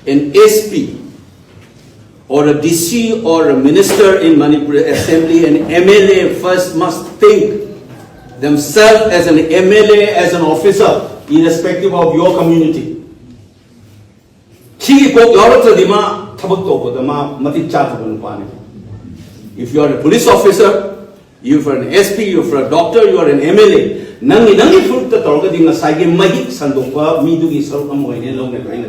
An S P or a D C or a minister in Manipur Assembly, an M L A first must think themselves as an M L A, as an officer, irrespective of your community. ꯁꯤꯒꯤ ꯀꯣꯛ ꯌꯥꯎꯔꯛꯇ꯭ꯔꯗꯤ ꯃꯥ ꯊꯕꯛ ꯇꯧꯕꯗ ꯃꯥ ꯃꯇꯤꯛ ꯆꯥꯗꯕ ꯅꯨꯄꯥꯅꯤ꯫ If you are a police officer, if you are an S P, if you are a doctor, you are an M L A, ꯅꯪꯒꯤ, ꯅꯪꯒꯤ ꯐꯨꯔꯨꯞꯇ ꯇꯧꯔꯒꯗꯤ ꯉꯁꯥꯏꯒꯤ ꯃꯍꯤꯛ ꯁꯟꯗꯣꯛꯄ ꯃꯤꯗꯨꯒꯤ ꯁꯔꯨꯛ ꯑꯃ ꯑꯣꯏꯅꯦ ꯂꯧꯅꯦꯕ ꯑꯩꯅ꯫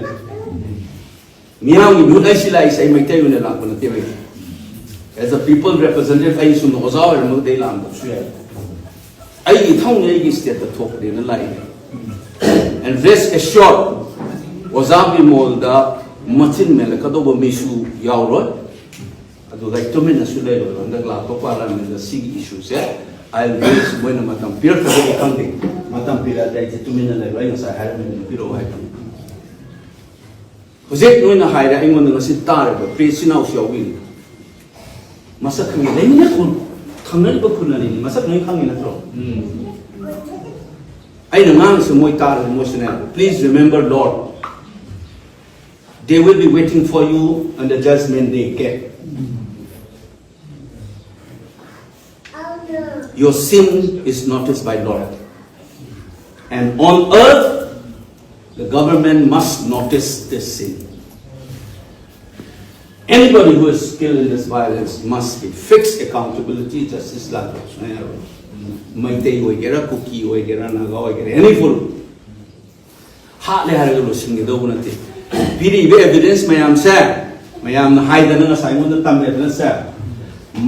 ꯃꯤꯌꯥꯝꯒꯤ ꯃꯤꯍꯨꯠ ꯑꯩꯁꯤ ꯂꯥꯛꯏꯁꯦ ꯑꯩ ꯃꯩꯇꯩ ꯑꯣꯏꯅ ꯂꯥꯛꯄ ꯅꯠꯇꯦꯕ꯫ As a people representative, ꯑꯩ ꯁꯨꯝ ꯑꯣꯖꯥ ꯑꯣꯏꯔꯝꯃꯒꯗꯤ ꯑꯩ ꯂꯥꯛꯑꯝꯗꯕꯁꯨ ꯌꯥꯏ꯫ ꯑꯩꯒꯤ ꯏꯊꯧꯅꯤ, ꯑꯩꯒꯤ state ꯇ ꯊꯣꯛꯄꯅꯦꯅ ꯂꯥꯛꯏꯅꯦ꯫ And rest assured, ꯑꯣꯖꯥ ꯕꯤꯃꯣꯜꯗ ꯃꯆꯤꯟ ꯃꯦꯜꯂꯛꯀꯗꯧꯕ ꯃꯤꯁꯨ ꯌꯥꯎꯔꯣꯏ꯫ ꯑꯗꯨꯒ ꯑꯩ ꯇꯨꯃꯤꯟꯅꯁꯨ ꯂꯩꯔꯣꯏ꯫ ꯍꯟꯗꯛ ꯂꯥꯛꯄ parliament ꯗ ꯁꯤꯒꯤ issue say I will raise, ꯃꯣꯏꯅ ꯃꯇꯝ ꯄꯤꯔꯛꯇ꯭ꯔꯒꯗꯤ ꯈꯪꯗꯦ, ꯃꯇꯝ ꯄꯤꯔꯛꯑꯗꯤ ꯑꯩꯁꯦ ꯇꯨꯃꯤꯟꯅ ꯂꯩꯔꯣꯏ꯫ ꯑꯩ ꯉꯁꯥꯏ ꯍꯥꯏꯔꯝꯃꯤꯗꯨꯅꯤ, ꯄꯤꯔꯛꯑꯣ ꯍꯥꯏꯕꯅꯤ꯫ ꯍꯧꯖꯤꯛ ꯅꯣꯏꯅ ꯍꯥꯏꯔꯦ, ꯑꯩꯉꯣꯟꯗ ꯉꯁꯤ ꯇꯥꯔꯤꯕ press ꯏꯆꯤꯟ ꯏꯅꯥꯎꯁꯨ ꯌꯥꯎꯕꯤꯔꯤ꯫ ꯃꯁꯛ ꯈꯪꯉꯤ, ꯂꯩꯃꯤꯟꯅ ꯈꯨꯟ-, ꯈꯪꯅꯔꯤꯕ ꯈꯨꯟ ꯑꯅꯤꯅꯤ, ꯃꯁꯛ ꯂꯣꯏ ꯈꯪꯉꯤ ꯅꯠꯇ꯭ꯔꯣ? ꯑꯩꯅ ꯉꯥꯡꯉꯤꯁꯦ ꯃꯣꯏ ꯇꯥꯔꯒ ꯃꯣꯏꯁꯨꯅꯦ, please remember, Lord, They will be waiting for you on the judgment day. Get your sin is noticed by Lord, and on earth the government must notice this sin. Anybody who is skilled in this violence must be fixed accountability, justice ꯂꯥꯛꯄ ꯁꯨꯡꯌꯥ ꯌꯥꯔꯣꯏ꯫ ꯃꯩꯇꯩ ꯑꯣꯏꯒꯦꯔꯥ, ꯀꯨꯀꯤ ꯑꯣꯏꯒꯦꯔꯥ, ꯅꯥꯒꯥ ꯑꯣꯏꯒꯦꯔꯥ, any full ꯍꯥꯠꯂꯦ ꯍꯥꯏꯔꯒ ꯂꯣꯏꯁꯤꯟꯒꯗꯧꯕ ꯅꯠꯇꯦ꯫ ꯄꯤꯔꯤꯕ evidence ꯃꯌꯥꯝꯁꯦ ꯃꯌꯥꯝꯅ ꯍꯥꯏꯗꯅ ꯉꯁꯥꯏ ꯑꯩꯉꯣꯟꯗ ꯇꯝꯃꯦꯗꯅ ꯁꯦ,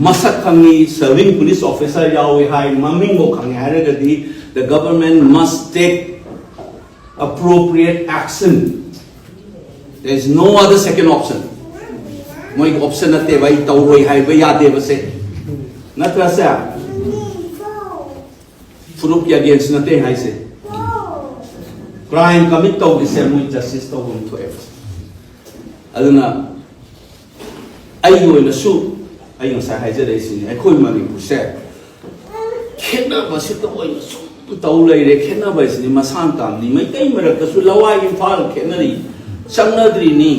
ꯃꯁꯛ ꯈꯪꯉꯤ, serving police officer ꯌꯥꯎꯏ ꯍꯥꯏ, ꯃꯃꯤꯡꯐꯥꯎ ꯈꯪꯉꯦ ꯍꯥꯏꯔꯒꯗꯤ the government must take appropriate action. There is no other second option. ꯃꯣꯏꯒꯤ option ꯅꯠꯇꯦꯕ, ꯑꯩ ꯇꯧꯔꯣꯏ ꯍꯥꯏꯕ ꯌꯥꯗꯦꯕ ꯁꯦ꯫ ꯅꯠꯇ꯭ꯔꯥ ꯁꯦ? ꯐꯨꯔꯨꯞꯀꯤ against ꯅꯠꯇꯦ ꯍꯥꯏꯁꯦ꯫ Crime commit ꯇꯧꯕꯁꯦ ꯃꯣꯏ justice ꯇꯧꯐꯝ ꯊꯣꯛꯑꯦꯕ꯫ ꯑꯗꯨꯅ ꯑꯩꯒꯤ ꯑꯣꯏꯅꯁꯨ, ꯑꯩ ꯉꯁꯥꯏ ꯍꯥꯏꯖꯔꯛꯏꯁꯤꯅꯤ, ꯑꯩꯈꯣꯏ ꯃꯅꯤꯄꯨꯔꯁꯦ ꯈꯦꯠꯅꯕꯁꯤꯗ ꯑꯣꯏꯅ ꯁꯨꯝ ꯇꯧ ꯂꯩꯔꯦ꯫ ꯈꯦꯠꯅꯕ ꯍꯥꯏꯁꯤꯗꯤ ꯃꯁꯥꯅ ꯇꯥꯕꯅꯤ꯫ ꯃꯩꯇꯩ ꯃꯔꯛꯇꯁꯨ ꯂꯋꯥꯏ ꯏꯝꯐꯥꯜ ꯈꯦꯠꯅꯔꯤ, ꯆꯪꯅꯗ꯭ꯔꯤꯅꯤ꯫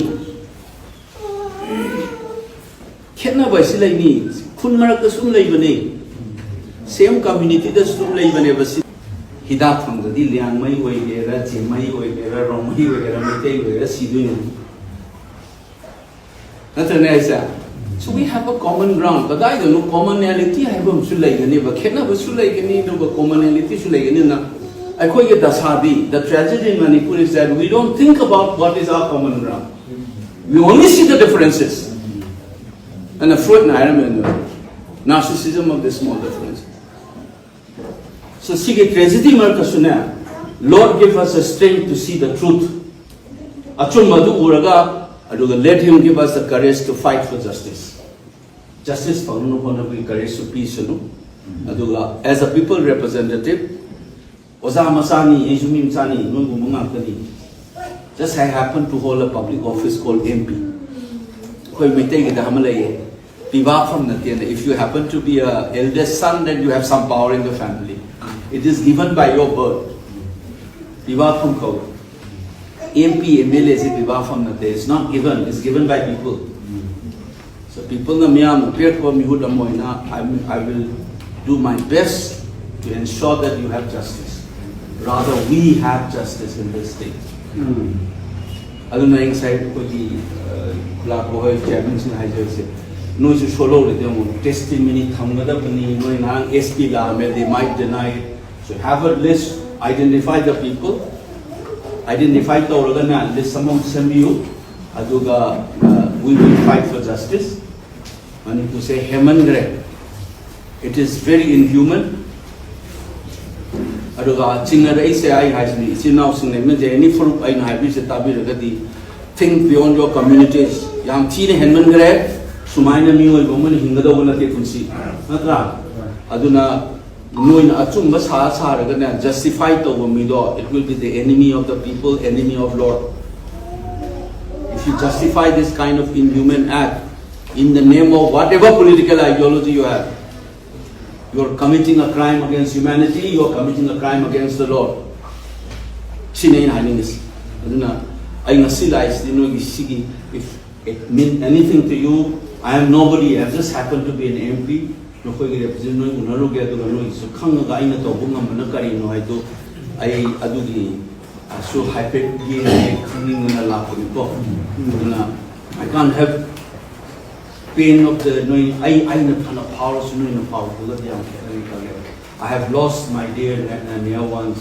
ꯈꯦꯠꯅꯕ ꯍꯥꯏꯁꯤ ꯂꯩꯅꯤ꯫ ꯈꯨꯟ ꯃꯔꯛꯇ ꯁꯨꯝ ꯂꯩꯕꯅꯤ꯫ Same community ꯗꯁꯨ ꯑꯗꯨꯝ ꯂꯩꯕꯅꯦꯕ ꯁꯤ꯫ ꯍꯤꯗꯥꯛ ꯐꯪꯗ꯭ꯔꯗꯤ ꯂꯤꯌꯥꯡꯃꯩ ꯑꯣꯏꯒꯦꯔꯥ, ꯖꯦꯃꯩ ꯑꯣꯏꯒꯦꯔꯥ, ꯔꯣꯡꯃꯩ ꯑꯣꯏꯒꯦꯔꯥ, ꯃꯩꯇꯩ ꯑꯣꯏꯒꯦꯔꯥ ꯁꯤꯗꯣꯏꯅꯤ꯫ ꯅꯠꯇ꯭ꯔꯅꯦ ꯑꯩꯁꯦ? So we have a common ground. ꯀꯗꯥꯏꯗꯅꯣ commonality ꯍꯥꯏꯕ ꯑꯃꯁꯨ ꯂꯩꯒꯅꯦꯕ, ꯈꯦꯠꯅꯕꯁꯨ ꯂꯩꯒꯅꯤ, ꯑꯗꯨꯒ commonality ꯁꯨ ꯂꯩꯒꯅꯤꯅ ꯑꯩꯈꯣꯏꯒꯤ ꯗꯁꯥꯗꯤ, the tragedy in Manipur is that we don't think about what is our common ground. We only see the differences. ꯑꯗꯨꯅ ꯐ꯭ꯔꯣꯏꯗꯅ ꯍꯥꯏꯔꯝꯃꯦ, narcissism of the small differences. So ꯁꯤꯒꯤ tragedy ꯃꯔꯛꯇꯁꯨꯅꯦ, Lord give us a strength to see the truth. ꯑꯆꯨꯝꯕ ꯑꯗꯨ ꯎꯔꯒ, ꯑꯗꯨꯒ let him give us the courage to fight for justice. Justice ꯐꯪꯅꯕ ꯍꯣꯠꯅꯕꯒꯤ courage ꯁꯨ ꯄꯤꯁꯅꯨ꯫ ꯑꯗꯨꯒ as a people representative, ꯑꯣꯖꯥ ꯃꯆꯥꯅꯤ, ꯑꯩꯁꯨ ꯃꯤ ꯃꯆꯥꯅꯤ, ꯅꯣꯏꯒꯨꯝꯕ ꯉꯥꯛꯇꯅꯤ꯫ Just I happen to hold a public office called M P. ꯑꯩꯈꯣꯏ ꯃꯩꯇꯩꯒꯤꯗ ꯑꯃ ꯂꯩꯌꯦ, ꯄꯤꯕꯥ ꯐꯝ ꯅꯠꯇꯦꯅ. If you happen to be a eldest son, then you have some power in the family. It is given by your birth. ꯄꯤꯕꯥ ꯐꯝ ꯀꯧꯏ꯫ M P, M L A ꯁꯤ ꯄꯤꯕꯥ ꯐꯪ ꯅꯠꯇꯦ, it's not given, it's given by people. So people ꯅ ꯃꯤꯌꯥꯝꯅ ꯄꯤꯔꯛꯄ ꯃꯤꯍꯨꯠ ꯑꯃ ꯑꯣꯏꯅ I will, I will do my best to ensure that you have justice. Rather, we have justice in this state. ꯑꯗꯨꯅ ꯑꯩ ꯉꯁꯥꯏ ꯑꯩꯈꯣꯏꯒꯤ ꯈꯨꯂꯥꯛꯄ ꯍꯣꯏ ꯆꯤꯌꯥꯔꯃꯦꯟꯁꯤꯡꯅ ꯍꯥꯏꯖꯔꯤꯁꯦ, ꯅꯣꯏꯁꯨ ꯁꯣꯜꯍꯧꯔꯗꯤ ꯑꯃꯨꯛ ꯇꯦꯁꯇꯤꯃꯅꯤ ꯊꯝꯒꯗꯕꯅꯤ, ꯅꯣꯏ ꯉꯔꯥꯡ S P ꯂꯥꯛꯑꯝꯃꯦ, they might deny it. So have a list, identify the people, identify ꯇꯧꯔꯒꯅꯦ list ꯑꯃ ꯁꯦꯝꯕꯤꯌꯨ, ꯑꯗꯨꯒ uh, we will fight for justice. ꯃꯅꯤꯄꯨꯔꯁꯦ ꯍꯦꯟꯃꯟꯈ꯭ꯔꯦ, it is very inhuman. ꯑꯗꯨꯒ ꯆꯤꯡꯅꯔꯛꯏꯁꯦ ꯑꯩ ꯍꯥꯏꯁꯤꯅꯤ, ꯏꯆꯤꯟ ꯏꯅꯥꯎꯁꯤꯡ ꯂꯩꯃꯤꯟꯅꯖꯩ, ꯑꯦꯅꯤ ꯐꯨꯔꯨꯞ ꯑꯩꯅ ꯍꯥꯏꯕꯤꯁꯦ ꯇꯥꯕꯤꯔꯒꯗꯤ, think beyond your communities. ꯌꯥꯝ ꯊꯤꯅ ꯍꯦꯟꯃꯟꯈ꯭ꯔꯦ, ꯁꯨꯃꯥꯏꯅ ꯃꯤꯑꯣꯏꯕ ꯑꯃꯅ ꯍꯤꯡꯒꯗꯧꯕ ꯅꯠꯇꯦ ꯄꯨꯟꯁꯤ, ꯅꯠꯇ꯭ꯔꯥ? ꯑꯗꯨꯅ ꯅꯣꯏꯅ ꯑꯆꯨꯝꯕ ꯁꯥ ꯁꯥꯔꯒꯅꯦ justify ꯇꯧꯕ ꯃꯤꯗꯣ, it will be the enemy of the people, enemy of Lord. If you justify this kind of inhuman act in the name of whatever political ideology you have, you are committing a crime against humanity, you are committing a crime against the Lord. ꯁꯤꯅꯤ ꯑꯩꯅ ꯍꯥꯏꯅꯤꯡꯉꯤꯁꯤ꯫ ꯑꯗꯨꯅ ꯑꯩ ꯉꯁꯤ ꯂꯥꯛꯏꯁꯤꯗꯤ ꯅꯣꯏꯒꯤ ꯁꯤꯒꯤ, if it mean anything to you, I am nobody, I just happen to be an M P. ꯅꯈꯣꯏꯒꯤ representative ꯅꯣꯏ ꯎꯅꯔꯨꯒꯦ, ꯑꯗꯨꯒ ꯅꯣꯏꯒꯤꯁꯨ ꯈꯪꯉꯒ ꯑꯩꯅ ꯇꯧꯕ ꯉꯝꯕꯅ ꯀꯔꯤꯅꯣ ꯍꯥꯏꯗꯣ ꯑꯩ ꯑꯗꯨꯒꯤ ꯑꯁꯨ ꯍꯥꯏꯐꯦꯠ ꯌꯦꯡꯉꯦ, ꯈꯪꯅꯤꯡꯗꯅ ꯂꯥꯛꯄꯅꯤꯀꯣ꯫ ꯑꯗꯨꯅ I can't have pain of the, ꯅꯣꯏ ꯑꯩ ꯑꯩꯅ ꯐꯅ ꯐꯥꯎꯔꯁꯨ ꯅꯣꯏꯅ ꯐꯥꯎꯕꯒꯗꯤ ꯌꯥꯝ ꯈꯦꯠꯅꯔꯤ ꯈꯜꯂꯦ꯫ I have lost my dear and near ones.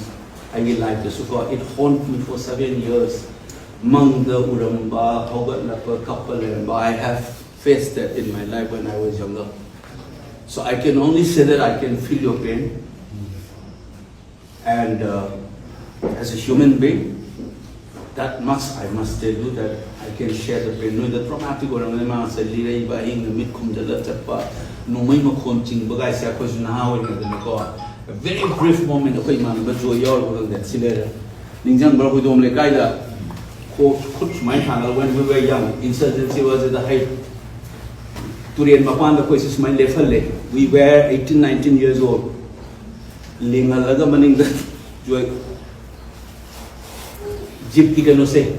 ꯑꯩꯒꯤ ꯂꯥꯏꯐꯇꯁꯨꯀꯣ, it haunt me for seven years. ꯃꯪꯗ ꯎꯔꯝꯕ, ꯍꯧꯒꯠꯂꯛꯄ ꯀꯞꯄ ꯂꯩꯔꯝꯕ, I have faced that in my life when I was younger. So I can only say that I can feel your pain. And uh, as a human being, that much I must tell you that I can share the pain. ꯅꯣꯏꯗ traumatic ꯑꯣꯏꯔꯝꯒꯅꯤ, ꯃꯥꯁꯦ ꯂꯤꯔꯛꯏꯕ ꯑꯍꯤꯡꯗ ꯃꯤꯠ ꯈꯨꯝꯖꯤꯜꯂ ꯆꯠꯄ, ꯅꯣꯡꯃꯩ ꯃꯈꯣꯟ ꯆꯤꯡꯕ ꯀꯥꯏꯁꯦ ꯑꯩꯈꯣꯏꯁꯨ ꯅꯍꯥ ꯑꯣꯏꯔꯤꯉꯩꯗꯅꯀꯣ, a very brief moment, ꯑꯩꯈꯣꯏ ꯏꯃꯥꯟꯅꯕ ꯖꯣꯏ ꯌꯥꯎꯔꯕ ꯈꯪꯗꯦ, ꯁꯤ ꯂꯩꯔꯦ꯫ ꯅꯤꯡꯁꯤꯡꯕ꯭ꯔꯥ? ꯍꯣꯏꯗꯣꯝ ꯂꯩꯀꯥꯏꯗ ꯈꯣ-, ꯈꯨꯠ ꯁꯨꯃꯥꯏꯅ ꯊꯥꯡꯒꯠꯂꯒ when we were young, insurgency was at the height. ꯇꯨꯔꯦꯟ ꯃꯄꯥꯟꯗ ꯑꯩꯈꯣꯏꯁꯦ ꯁꯨꯃꯥꯏꯅ ꯂꯦꯞꯍꯜꯂꯦ꯫ We were eighteen, nineteen years old. ꯂꯦꯡꯍꯜꯂꯒ ꯃꯅꯤꯡꯗ ꯖꯣꯏ, ꯖꯤꯞꯀꯤ ꯀꯩꯅꯣꯁꯦ,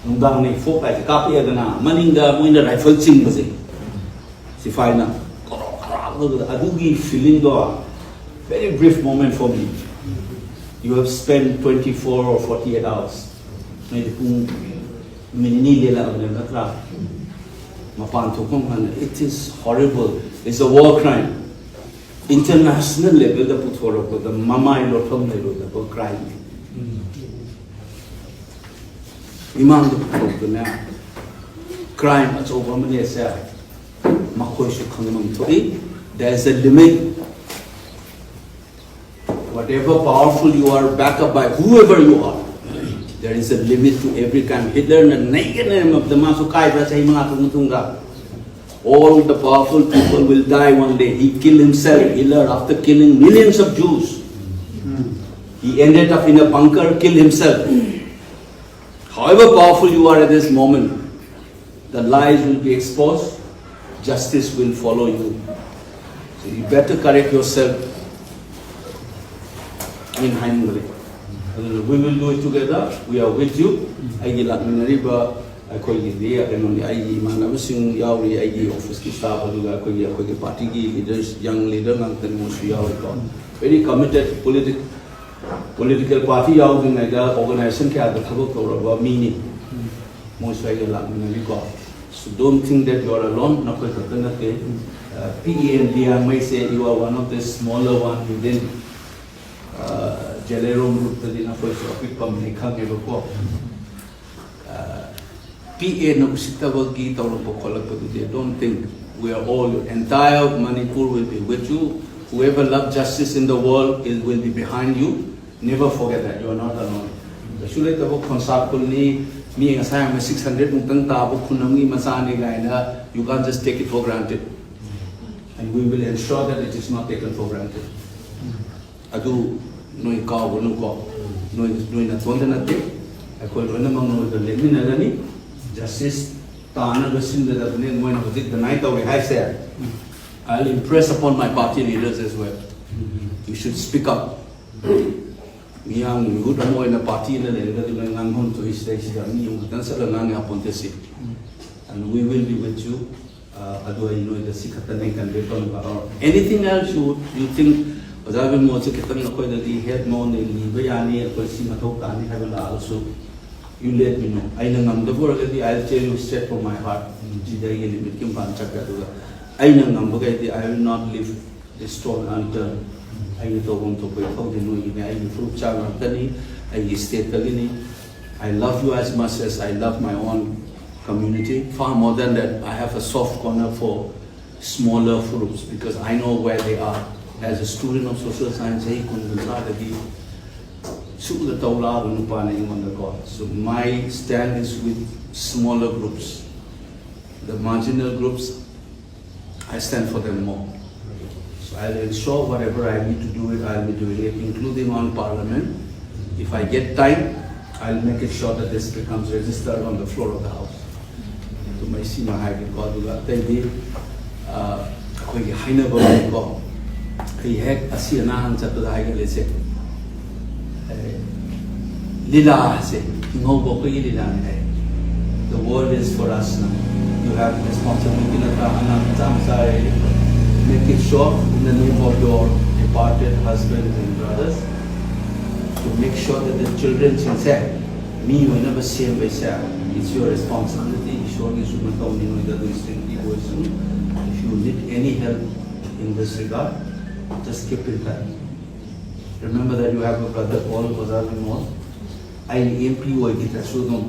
ꯅꯨꯡꯗꯥꯡꯅꯤ, ꯐꯣꯛ ꯂꯥꯏꯠꯁꯦ ꯀꯥꯞꯄꯛꯑꯦꯗꯅ, ꯃꯅꯤꯡꯗ ꯃꯣꯏꯅ ꯔꯥꯏꯐꯜ ꯆꯤꯡꯕꯁꯦ, ꯁꯤꯐꯥꯏꯅ ꯀꯣꯔꯣꯛ ꯀꯣꯔꯣꯛ ꯇꯧꯕꯗ, ꯑꯗꯨꯒꯤ ꯐꯤꯂꯤꯡꯗꯣ, very brief moment for me. You have spent twenty-four or forty-eight hours. ꯅꯣꯏꯗꯤ ꯄꯨꯡ ꯅꯨꯃꯤꯠ ꯅꯤꯅꯤ ꯂꯦꯜꯂꯛꯑꯕꯅꯦꯕ, ꯅꯠꯇ꯭ꯔꯥ? ꯃꯄꯥꯟ ꯊꯣꯛꯐꯝ ꯀꯥꯟꯗ, it is horrible, it's a war crime. International level ꯗ ꯄꯨꯊꯣꯔꯛꯄꯗ ꯃꯃꯥꯏ ꯂꯣꯠꯐꯝ ꯂꯩꯔꯣꯏꯗꯕ ꯀ꯭ꯔꯥꯏꯝꯅꯤ꯫ ꯃꯤꯃꯥꯡꯗ ꯄꯨꯊꯣꯛꯇꯨꯅ ꯀ꯭ꯔꯥꯏꯝ ꯑꯆꯧꯕ ꯑꯃꯅꯦꯁꯦ ꯃꯈꯣꯏꯁꯨ ꯈꯪꯐꯝ ꯊꯣꯛꯏ꯫ There is a limit. Whatever powerful you are, backed up by whoever you are, there is a limit to every crime. ꯍꯤꯠꯂꯔꯅ ꯅꯩꯒꯅꯦ ꯃꯇꯝꯗ ꯃꯥꯁꯨ ꯀꯥꯏꯕ꯭ꯔꯥ ꯆꯍꯤ ꯃꯉꯥ ꯇꯔꯨꯛ ꯃꯇꯨꯡꯗ? All the powerful people will die one day. He killed himself, Hitler, after killing millions of Jews. He ended up in a bunker, killed himself. However powerful you are at this moment, the lies will be exposed, justice will follow you. So you better correct yourself. ꯑꯩꯅ ꯍꯥꯏꯅꯤꯡꯕꯗꯤ, ꯑꯗꯨꯅ we will do it together, we are with you. ꯑꯩꯒꯤ ꯂꯥꯛꯃꯤꯟꯅꯔꯤꯕ ꯑꯩꯈꯣꯏꯒꯤꯗꯤ ꯀꯩꯅꯣꯅꯤ, ꯑꯩꯒꯤ ꯏꯃꯥꯟꯅꯕꯁꯤꯡ ꯌꯥꯎꯔꯤ, ꯑꯩꯒꯤ ꯑꯣꯐꯤꯁꯀꯤ ꯁ꯭ꯇꯥꯐ, ꯑꯗꯨꯒ ꯑꯩꯈꯣꯏꯒꯤ ꯑꯩꯈꯣꯏꯒꯤ ꯄꯥꯔꯇꯤꯒꯤ ꯂꯤꯗꯔꯁ, ꯌꯪ ꯂꯤꯗꯔ ꯉꯥꯛꯇꯅꯤ, ꯃꯣꯏꯁꯨ ꯌꯥꯎꯔꯤꯀꯣ꯫ Very committed, political, political party ꯌꯥꯎꯗ꯭ꯔꯤꯉꯩꯗ organization ꯀꯌꯥꯗ ꯊꯕꯛ ꯇꯧꯔꯕ ꯃꯤꯅꯤ꯫ ꯃꯣꯏꯁꯨ ꯑꯩꯒ ꯂꯥꯛꯃꯤꯟꯅꯔꯤꯀꯣ꯫ So don't think that you are alone, ꯅꯈꯣꯏ ꯈꯛꯇ ꯅꯠꯇꯦ꯫ ꯄꯤ ꯑꯦ ꯑꯦꯟ ꯂꯤꯌꯥꯡꯃꯩꯁꯦ, you are one of the smaller one within ꯖꯦꯂꯦꯔꯣꯡ ꯒ꯭ꯔꯨꯞꯇꯗꯤ ꯅꯈꯣꯏꯁꯨ ꯑꯄꯤꯛꯄ ꯑꯃꯅꯤ ꯈꯪꯉꯦꯕꯀꯣ꯫ ꯄꯤ ꯑꯦꯅ ꯎꯁꯤꯠꯇꯕꯒꯤ ꯇꯧꯔꯛꯄ ꯈꯣꯠꯂꯛꯄꯗꯨꯗꯤ, don't think, we are all, entire Manipur will be with you. Whoever love justice in the world, it will be behind you. Never forget that you are not alone. ꯀꯩꯁꯨ ꯂꯩꯇꯕ ꯈꯣꯟꯁꯥ ꯈꯨꯜꯅꯤ, ꯃꯤ ꯉꯁꯥꯏ ꯑꯃ six hundred ꯃꯨꯛꯇꯪ ꯇꯥꯕ ꯈꯨꯟ ꯑꯃꯒꯤ ꯃꯆꯥꯅꯤ ꯀꯥꯏꯅ, you can't just take it for granted. And we will ensure that it is not taken for granted. ꯑꯗꯨ ꯅꯣꯏ ꯀꯥꯎꯒꯅꯨꯀꯣ꯫ ꯅꯣꯏ, ꯅꯣꯏ ꯅꯇꯣꯟꯗ ꯅꯠꯇꯦ, ꯑꯩꯈꯣꯏ ꯂꯣꯏꯅꯃꯛ ꯅꯣꯏꯒ ꯂꯦꯞꯃꯤꯟꯅꯒꯅꯤ꯫ ꯖꯁꯇꯤꯁ ꯇꯥꯅꯕ ꯁꯤꯟꯒꯗꯕꯅꯤ꯫ ꯃꯣꯏꯅ ꯍꯧꯖꯤꯛ ꯗꯤꯅꯥꯏ ꯇꯧꯔꯤ ꯍꯥꯏꯁꯦ, I'll impress upon my party leaders as well. You should speak up. ꯃꯤꯌꯥꯝꯒꯤ ꯃꯤꯍꯨꯠ ꯑꯃ ꯑꯣꯏꯅ ꯄꯥꯔꯇꯤ ꯑꯃ ꯂꯩꯔꯒꯗꯤ ꯅꯣꯏ ꯉꯥꯡꯐꯝ ꯊꯣꯛꯏ ꯁꯤꯗꯩꯁꯤꯗ ꯃꯤ ꯑꯃꯈꯛꯇꯪ ꯆꯠꯂꯒ ꯉꯥꯡ ꯌꯥꯄꯣꯟꯇꯦ ꯁꯤ꯫ And we will be with you. ꯑꯗꯨ ꯑꯩ ꯅꯣꯏꯗ ꯁꯤ ꯈꯛꯇꯅꯦ ꯀꯟꯚꯦ ꯇꯧꯅꯤꯡꯕ꯫ Or anything else you, you think ꯑꯣꯖꯥ ꯕꯤꯃꯣꯜꯁꯦ ꯈꯤꯇꯪ ꯑꯩꯈꯣꯏꯗꯗꯤ ꯍꯦꯜꯞ ꯃꯉꯣꯟꯗ ꯅꯤꯕ ꯌꯥꯅꯤ, ꯑꯩꯈꯣꯏ ꯁꯤ ꯃꯊꯧ ꯇꯥꯅꯤ ꯍꯥꯏꯕ ꯂꯥꯛꯑꯒꯁꯨ, you let me know. ꯑꯩꯅ ꯉꯝꯗꯕ ꯑꯣꯏꯔꯒꯗꯤ I will tell you straight from my heart. ꯁꯤꯗ ꯑꯩꯒꯤ ꯂꯤꯃꯤꯠꯀꯤ ꯃꯄꯥꯟ ꯆꯠꯈ꯭ꯔꯦ꯫ ꯑꯗꯨꯒ ꯑꯩꯅ ꯉꯝꯕꯈꯩꯗꯤ I will not leave the stone unturned. ꯑꯩꯅ ꯇꯧꯐꯝ ꯊꯣꯛꯄ ꯏꯊꯧꯗꯤ ꯅꯣꯏꯒꯤꯅꯦ꯫ ꯑꯩꯒꯤ ꯐꯨꯔꯨꯞ ꯆꯥ ꯉꯥꯛꯇꯅꯤ, ꯑꯩꯒꯤ ꯁ꯭ꯇꯦꯠꯇꯒꯤꯅꯤ꯫ I love you as much as I love my own community. Far more than that, I have a soft corner for smaller groups because I know where they are. As a student of social science, ꯆꯍꯤ ꯀꯨꯟ ꯀꯨꯟꯊ꯭ꯔꯥꯗꯒꯤ ꯁꯨꯗ ꯇꯧ ꯂꯥꯛꯑꯕ ꯅꯨꯄꯥꯅ ꯑꯩꯉꯣꯟꯗꯀꯣ꯫ So my stand is with smaller groups. The marginal groups, I stand for them more. So I'll ensure whatever I need to do it, I'll be doing it, including on Parliament. If I get time, I'll make it sure that this becomes registered on the floor of the House. ꯑꯗꯨꯃꯥꯏ ꯁꯤꯃ ꯍꯥꯏꯒꯦꯀꯣ꯫ ꯑꯗꯨꯒ ꯑꯇꯩꯗꯤ, ꯑ, ꯑꯩꯈꯣꯏꯒꯤ ꯍꯥꯏꯅꯕ ꯂꯩꯀꯣ, ꯑꯩ ꯍꯦꯛ ꯑꯁꯤ ꯑꯅꯥ ꯍꯪ ꯆꯠꯄꯗ ꯍꯥꯏꯒꯜꯂꯤꯁꯦ, ꯑꯦ, ꯂꯤꯂꯥꯁꯦ ꯍꯤꯡꯍꯧꯕ ꯑꯩꯈꯣꯏꯒꯤ ꯂꯤꯂꯥꯅꯤ ꯍꯥꯏ꯫ The world is for us now. You have responsibility ꯅꯠꯇ꯭ꯔꯥ? ꯑꯉꯥꯡ ꯃꯆꯥ ꯃꯆꯥ ꯂꯩꯔꯤ꯫ Make it sure in the name of your departed husbands and brothers to make sure that the children ꯁꯤꯡꯁꯦ ꯃꯤ ꯑꯣꯏꯅꯕ ꯁꯦꯝꯕꯩꯁꯦ, it's your responsibility. ꯏꯁꯣꯔꯒꯤꯁꯨ ꯃꯇꯧꯅꯤ ꯅꯣꯏꯗ ꯑꯗꯨ ꯏꯁꯇ꯭ꯔꯤꯛꯂꯤ ꯑꯣꯏꯁꯅꯨ꯫ If you need any help in this regard, just keep in touch. Remember that you have a brother called ꯑꯣꯖꯥ ꯕꯤꯃꯣꯜ. ꯑꯩ M P ꯑꯣꯏꯈꯤꯗ꯭ꯔꯁꯨ ꯑꯗꯨꯝ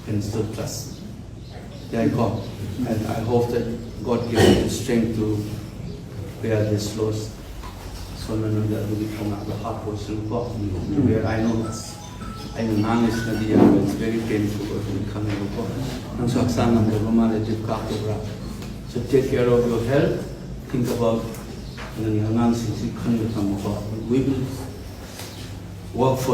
can still trust. ꯌꯥꯏꯀꯣ? And I hope that God gives you the strength to bear this loss. ꯁꯣꯝꯅ ꯅꯪꯗ ꯑꯗꯨꯒꯤ ꯊꯧꯅꯥꯗꯣ ꯍꯥꯞꯄꯣꯏꯁꯅꯨꯀꯣ꯫ Where I know ꯑꯩꯅ ꯉꯥꯡꯉꯤꯁꯤꯅꯗꯤ ꯌꯥꯝꯅ, it's very painful ꯑꯣꯏꯕꯅꯤ ꯈꯪꯉꯦꯕꯀꯣ꯫ ꯅꯪꯁꯨ ꯍꯛꯆꯥꯡ ꯉꯝꯗꯕ ꯃꯥꯜꯂꯦ, drip ꯀꯥꯞꯄꯕ꯭ꯔꯥ? So take care of your health, think about ꯅꯪꯒꯤ ꯑꯉꯥꯡꯁꯤꯡꯁꯤ ꯈꯟꯕ ꯊꯝꯃꯨꯀꯣ꯫ We will work for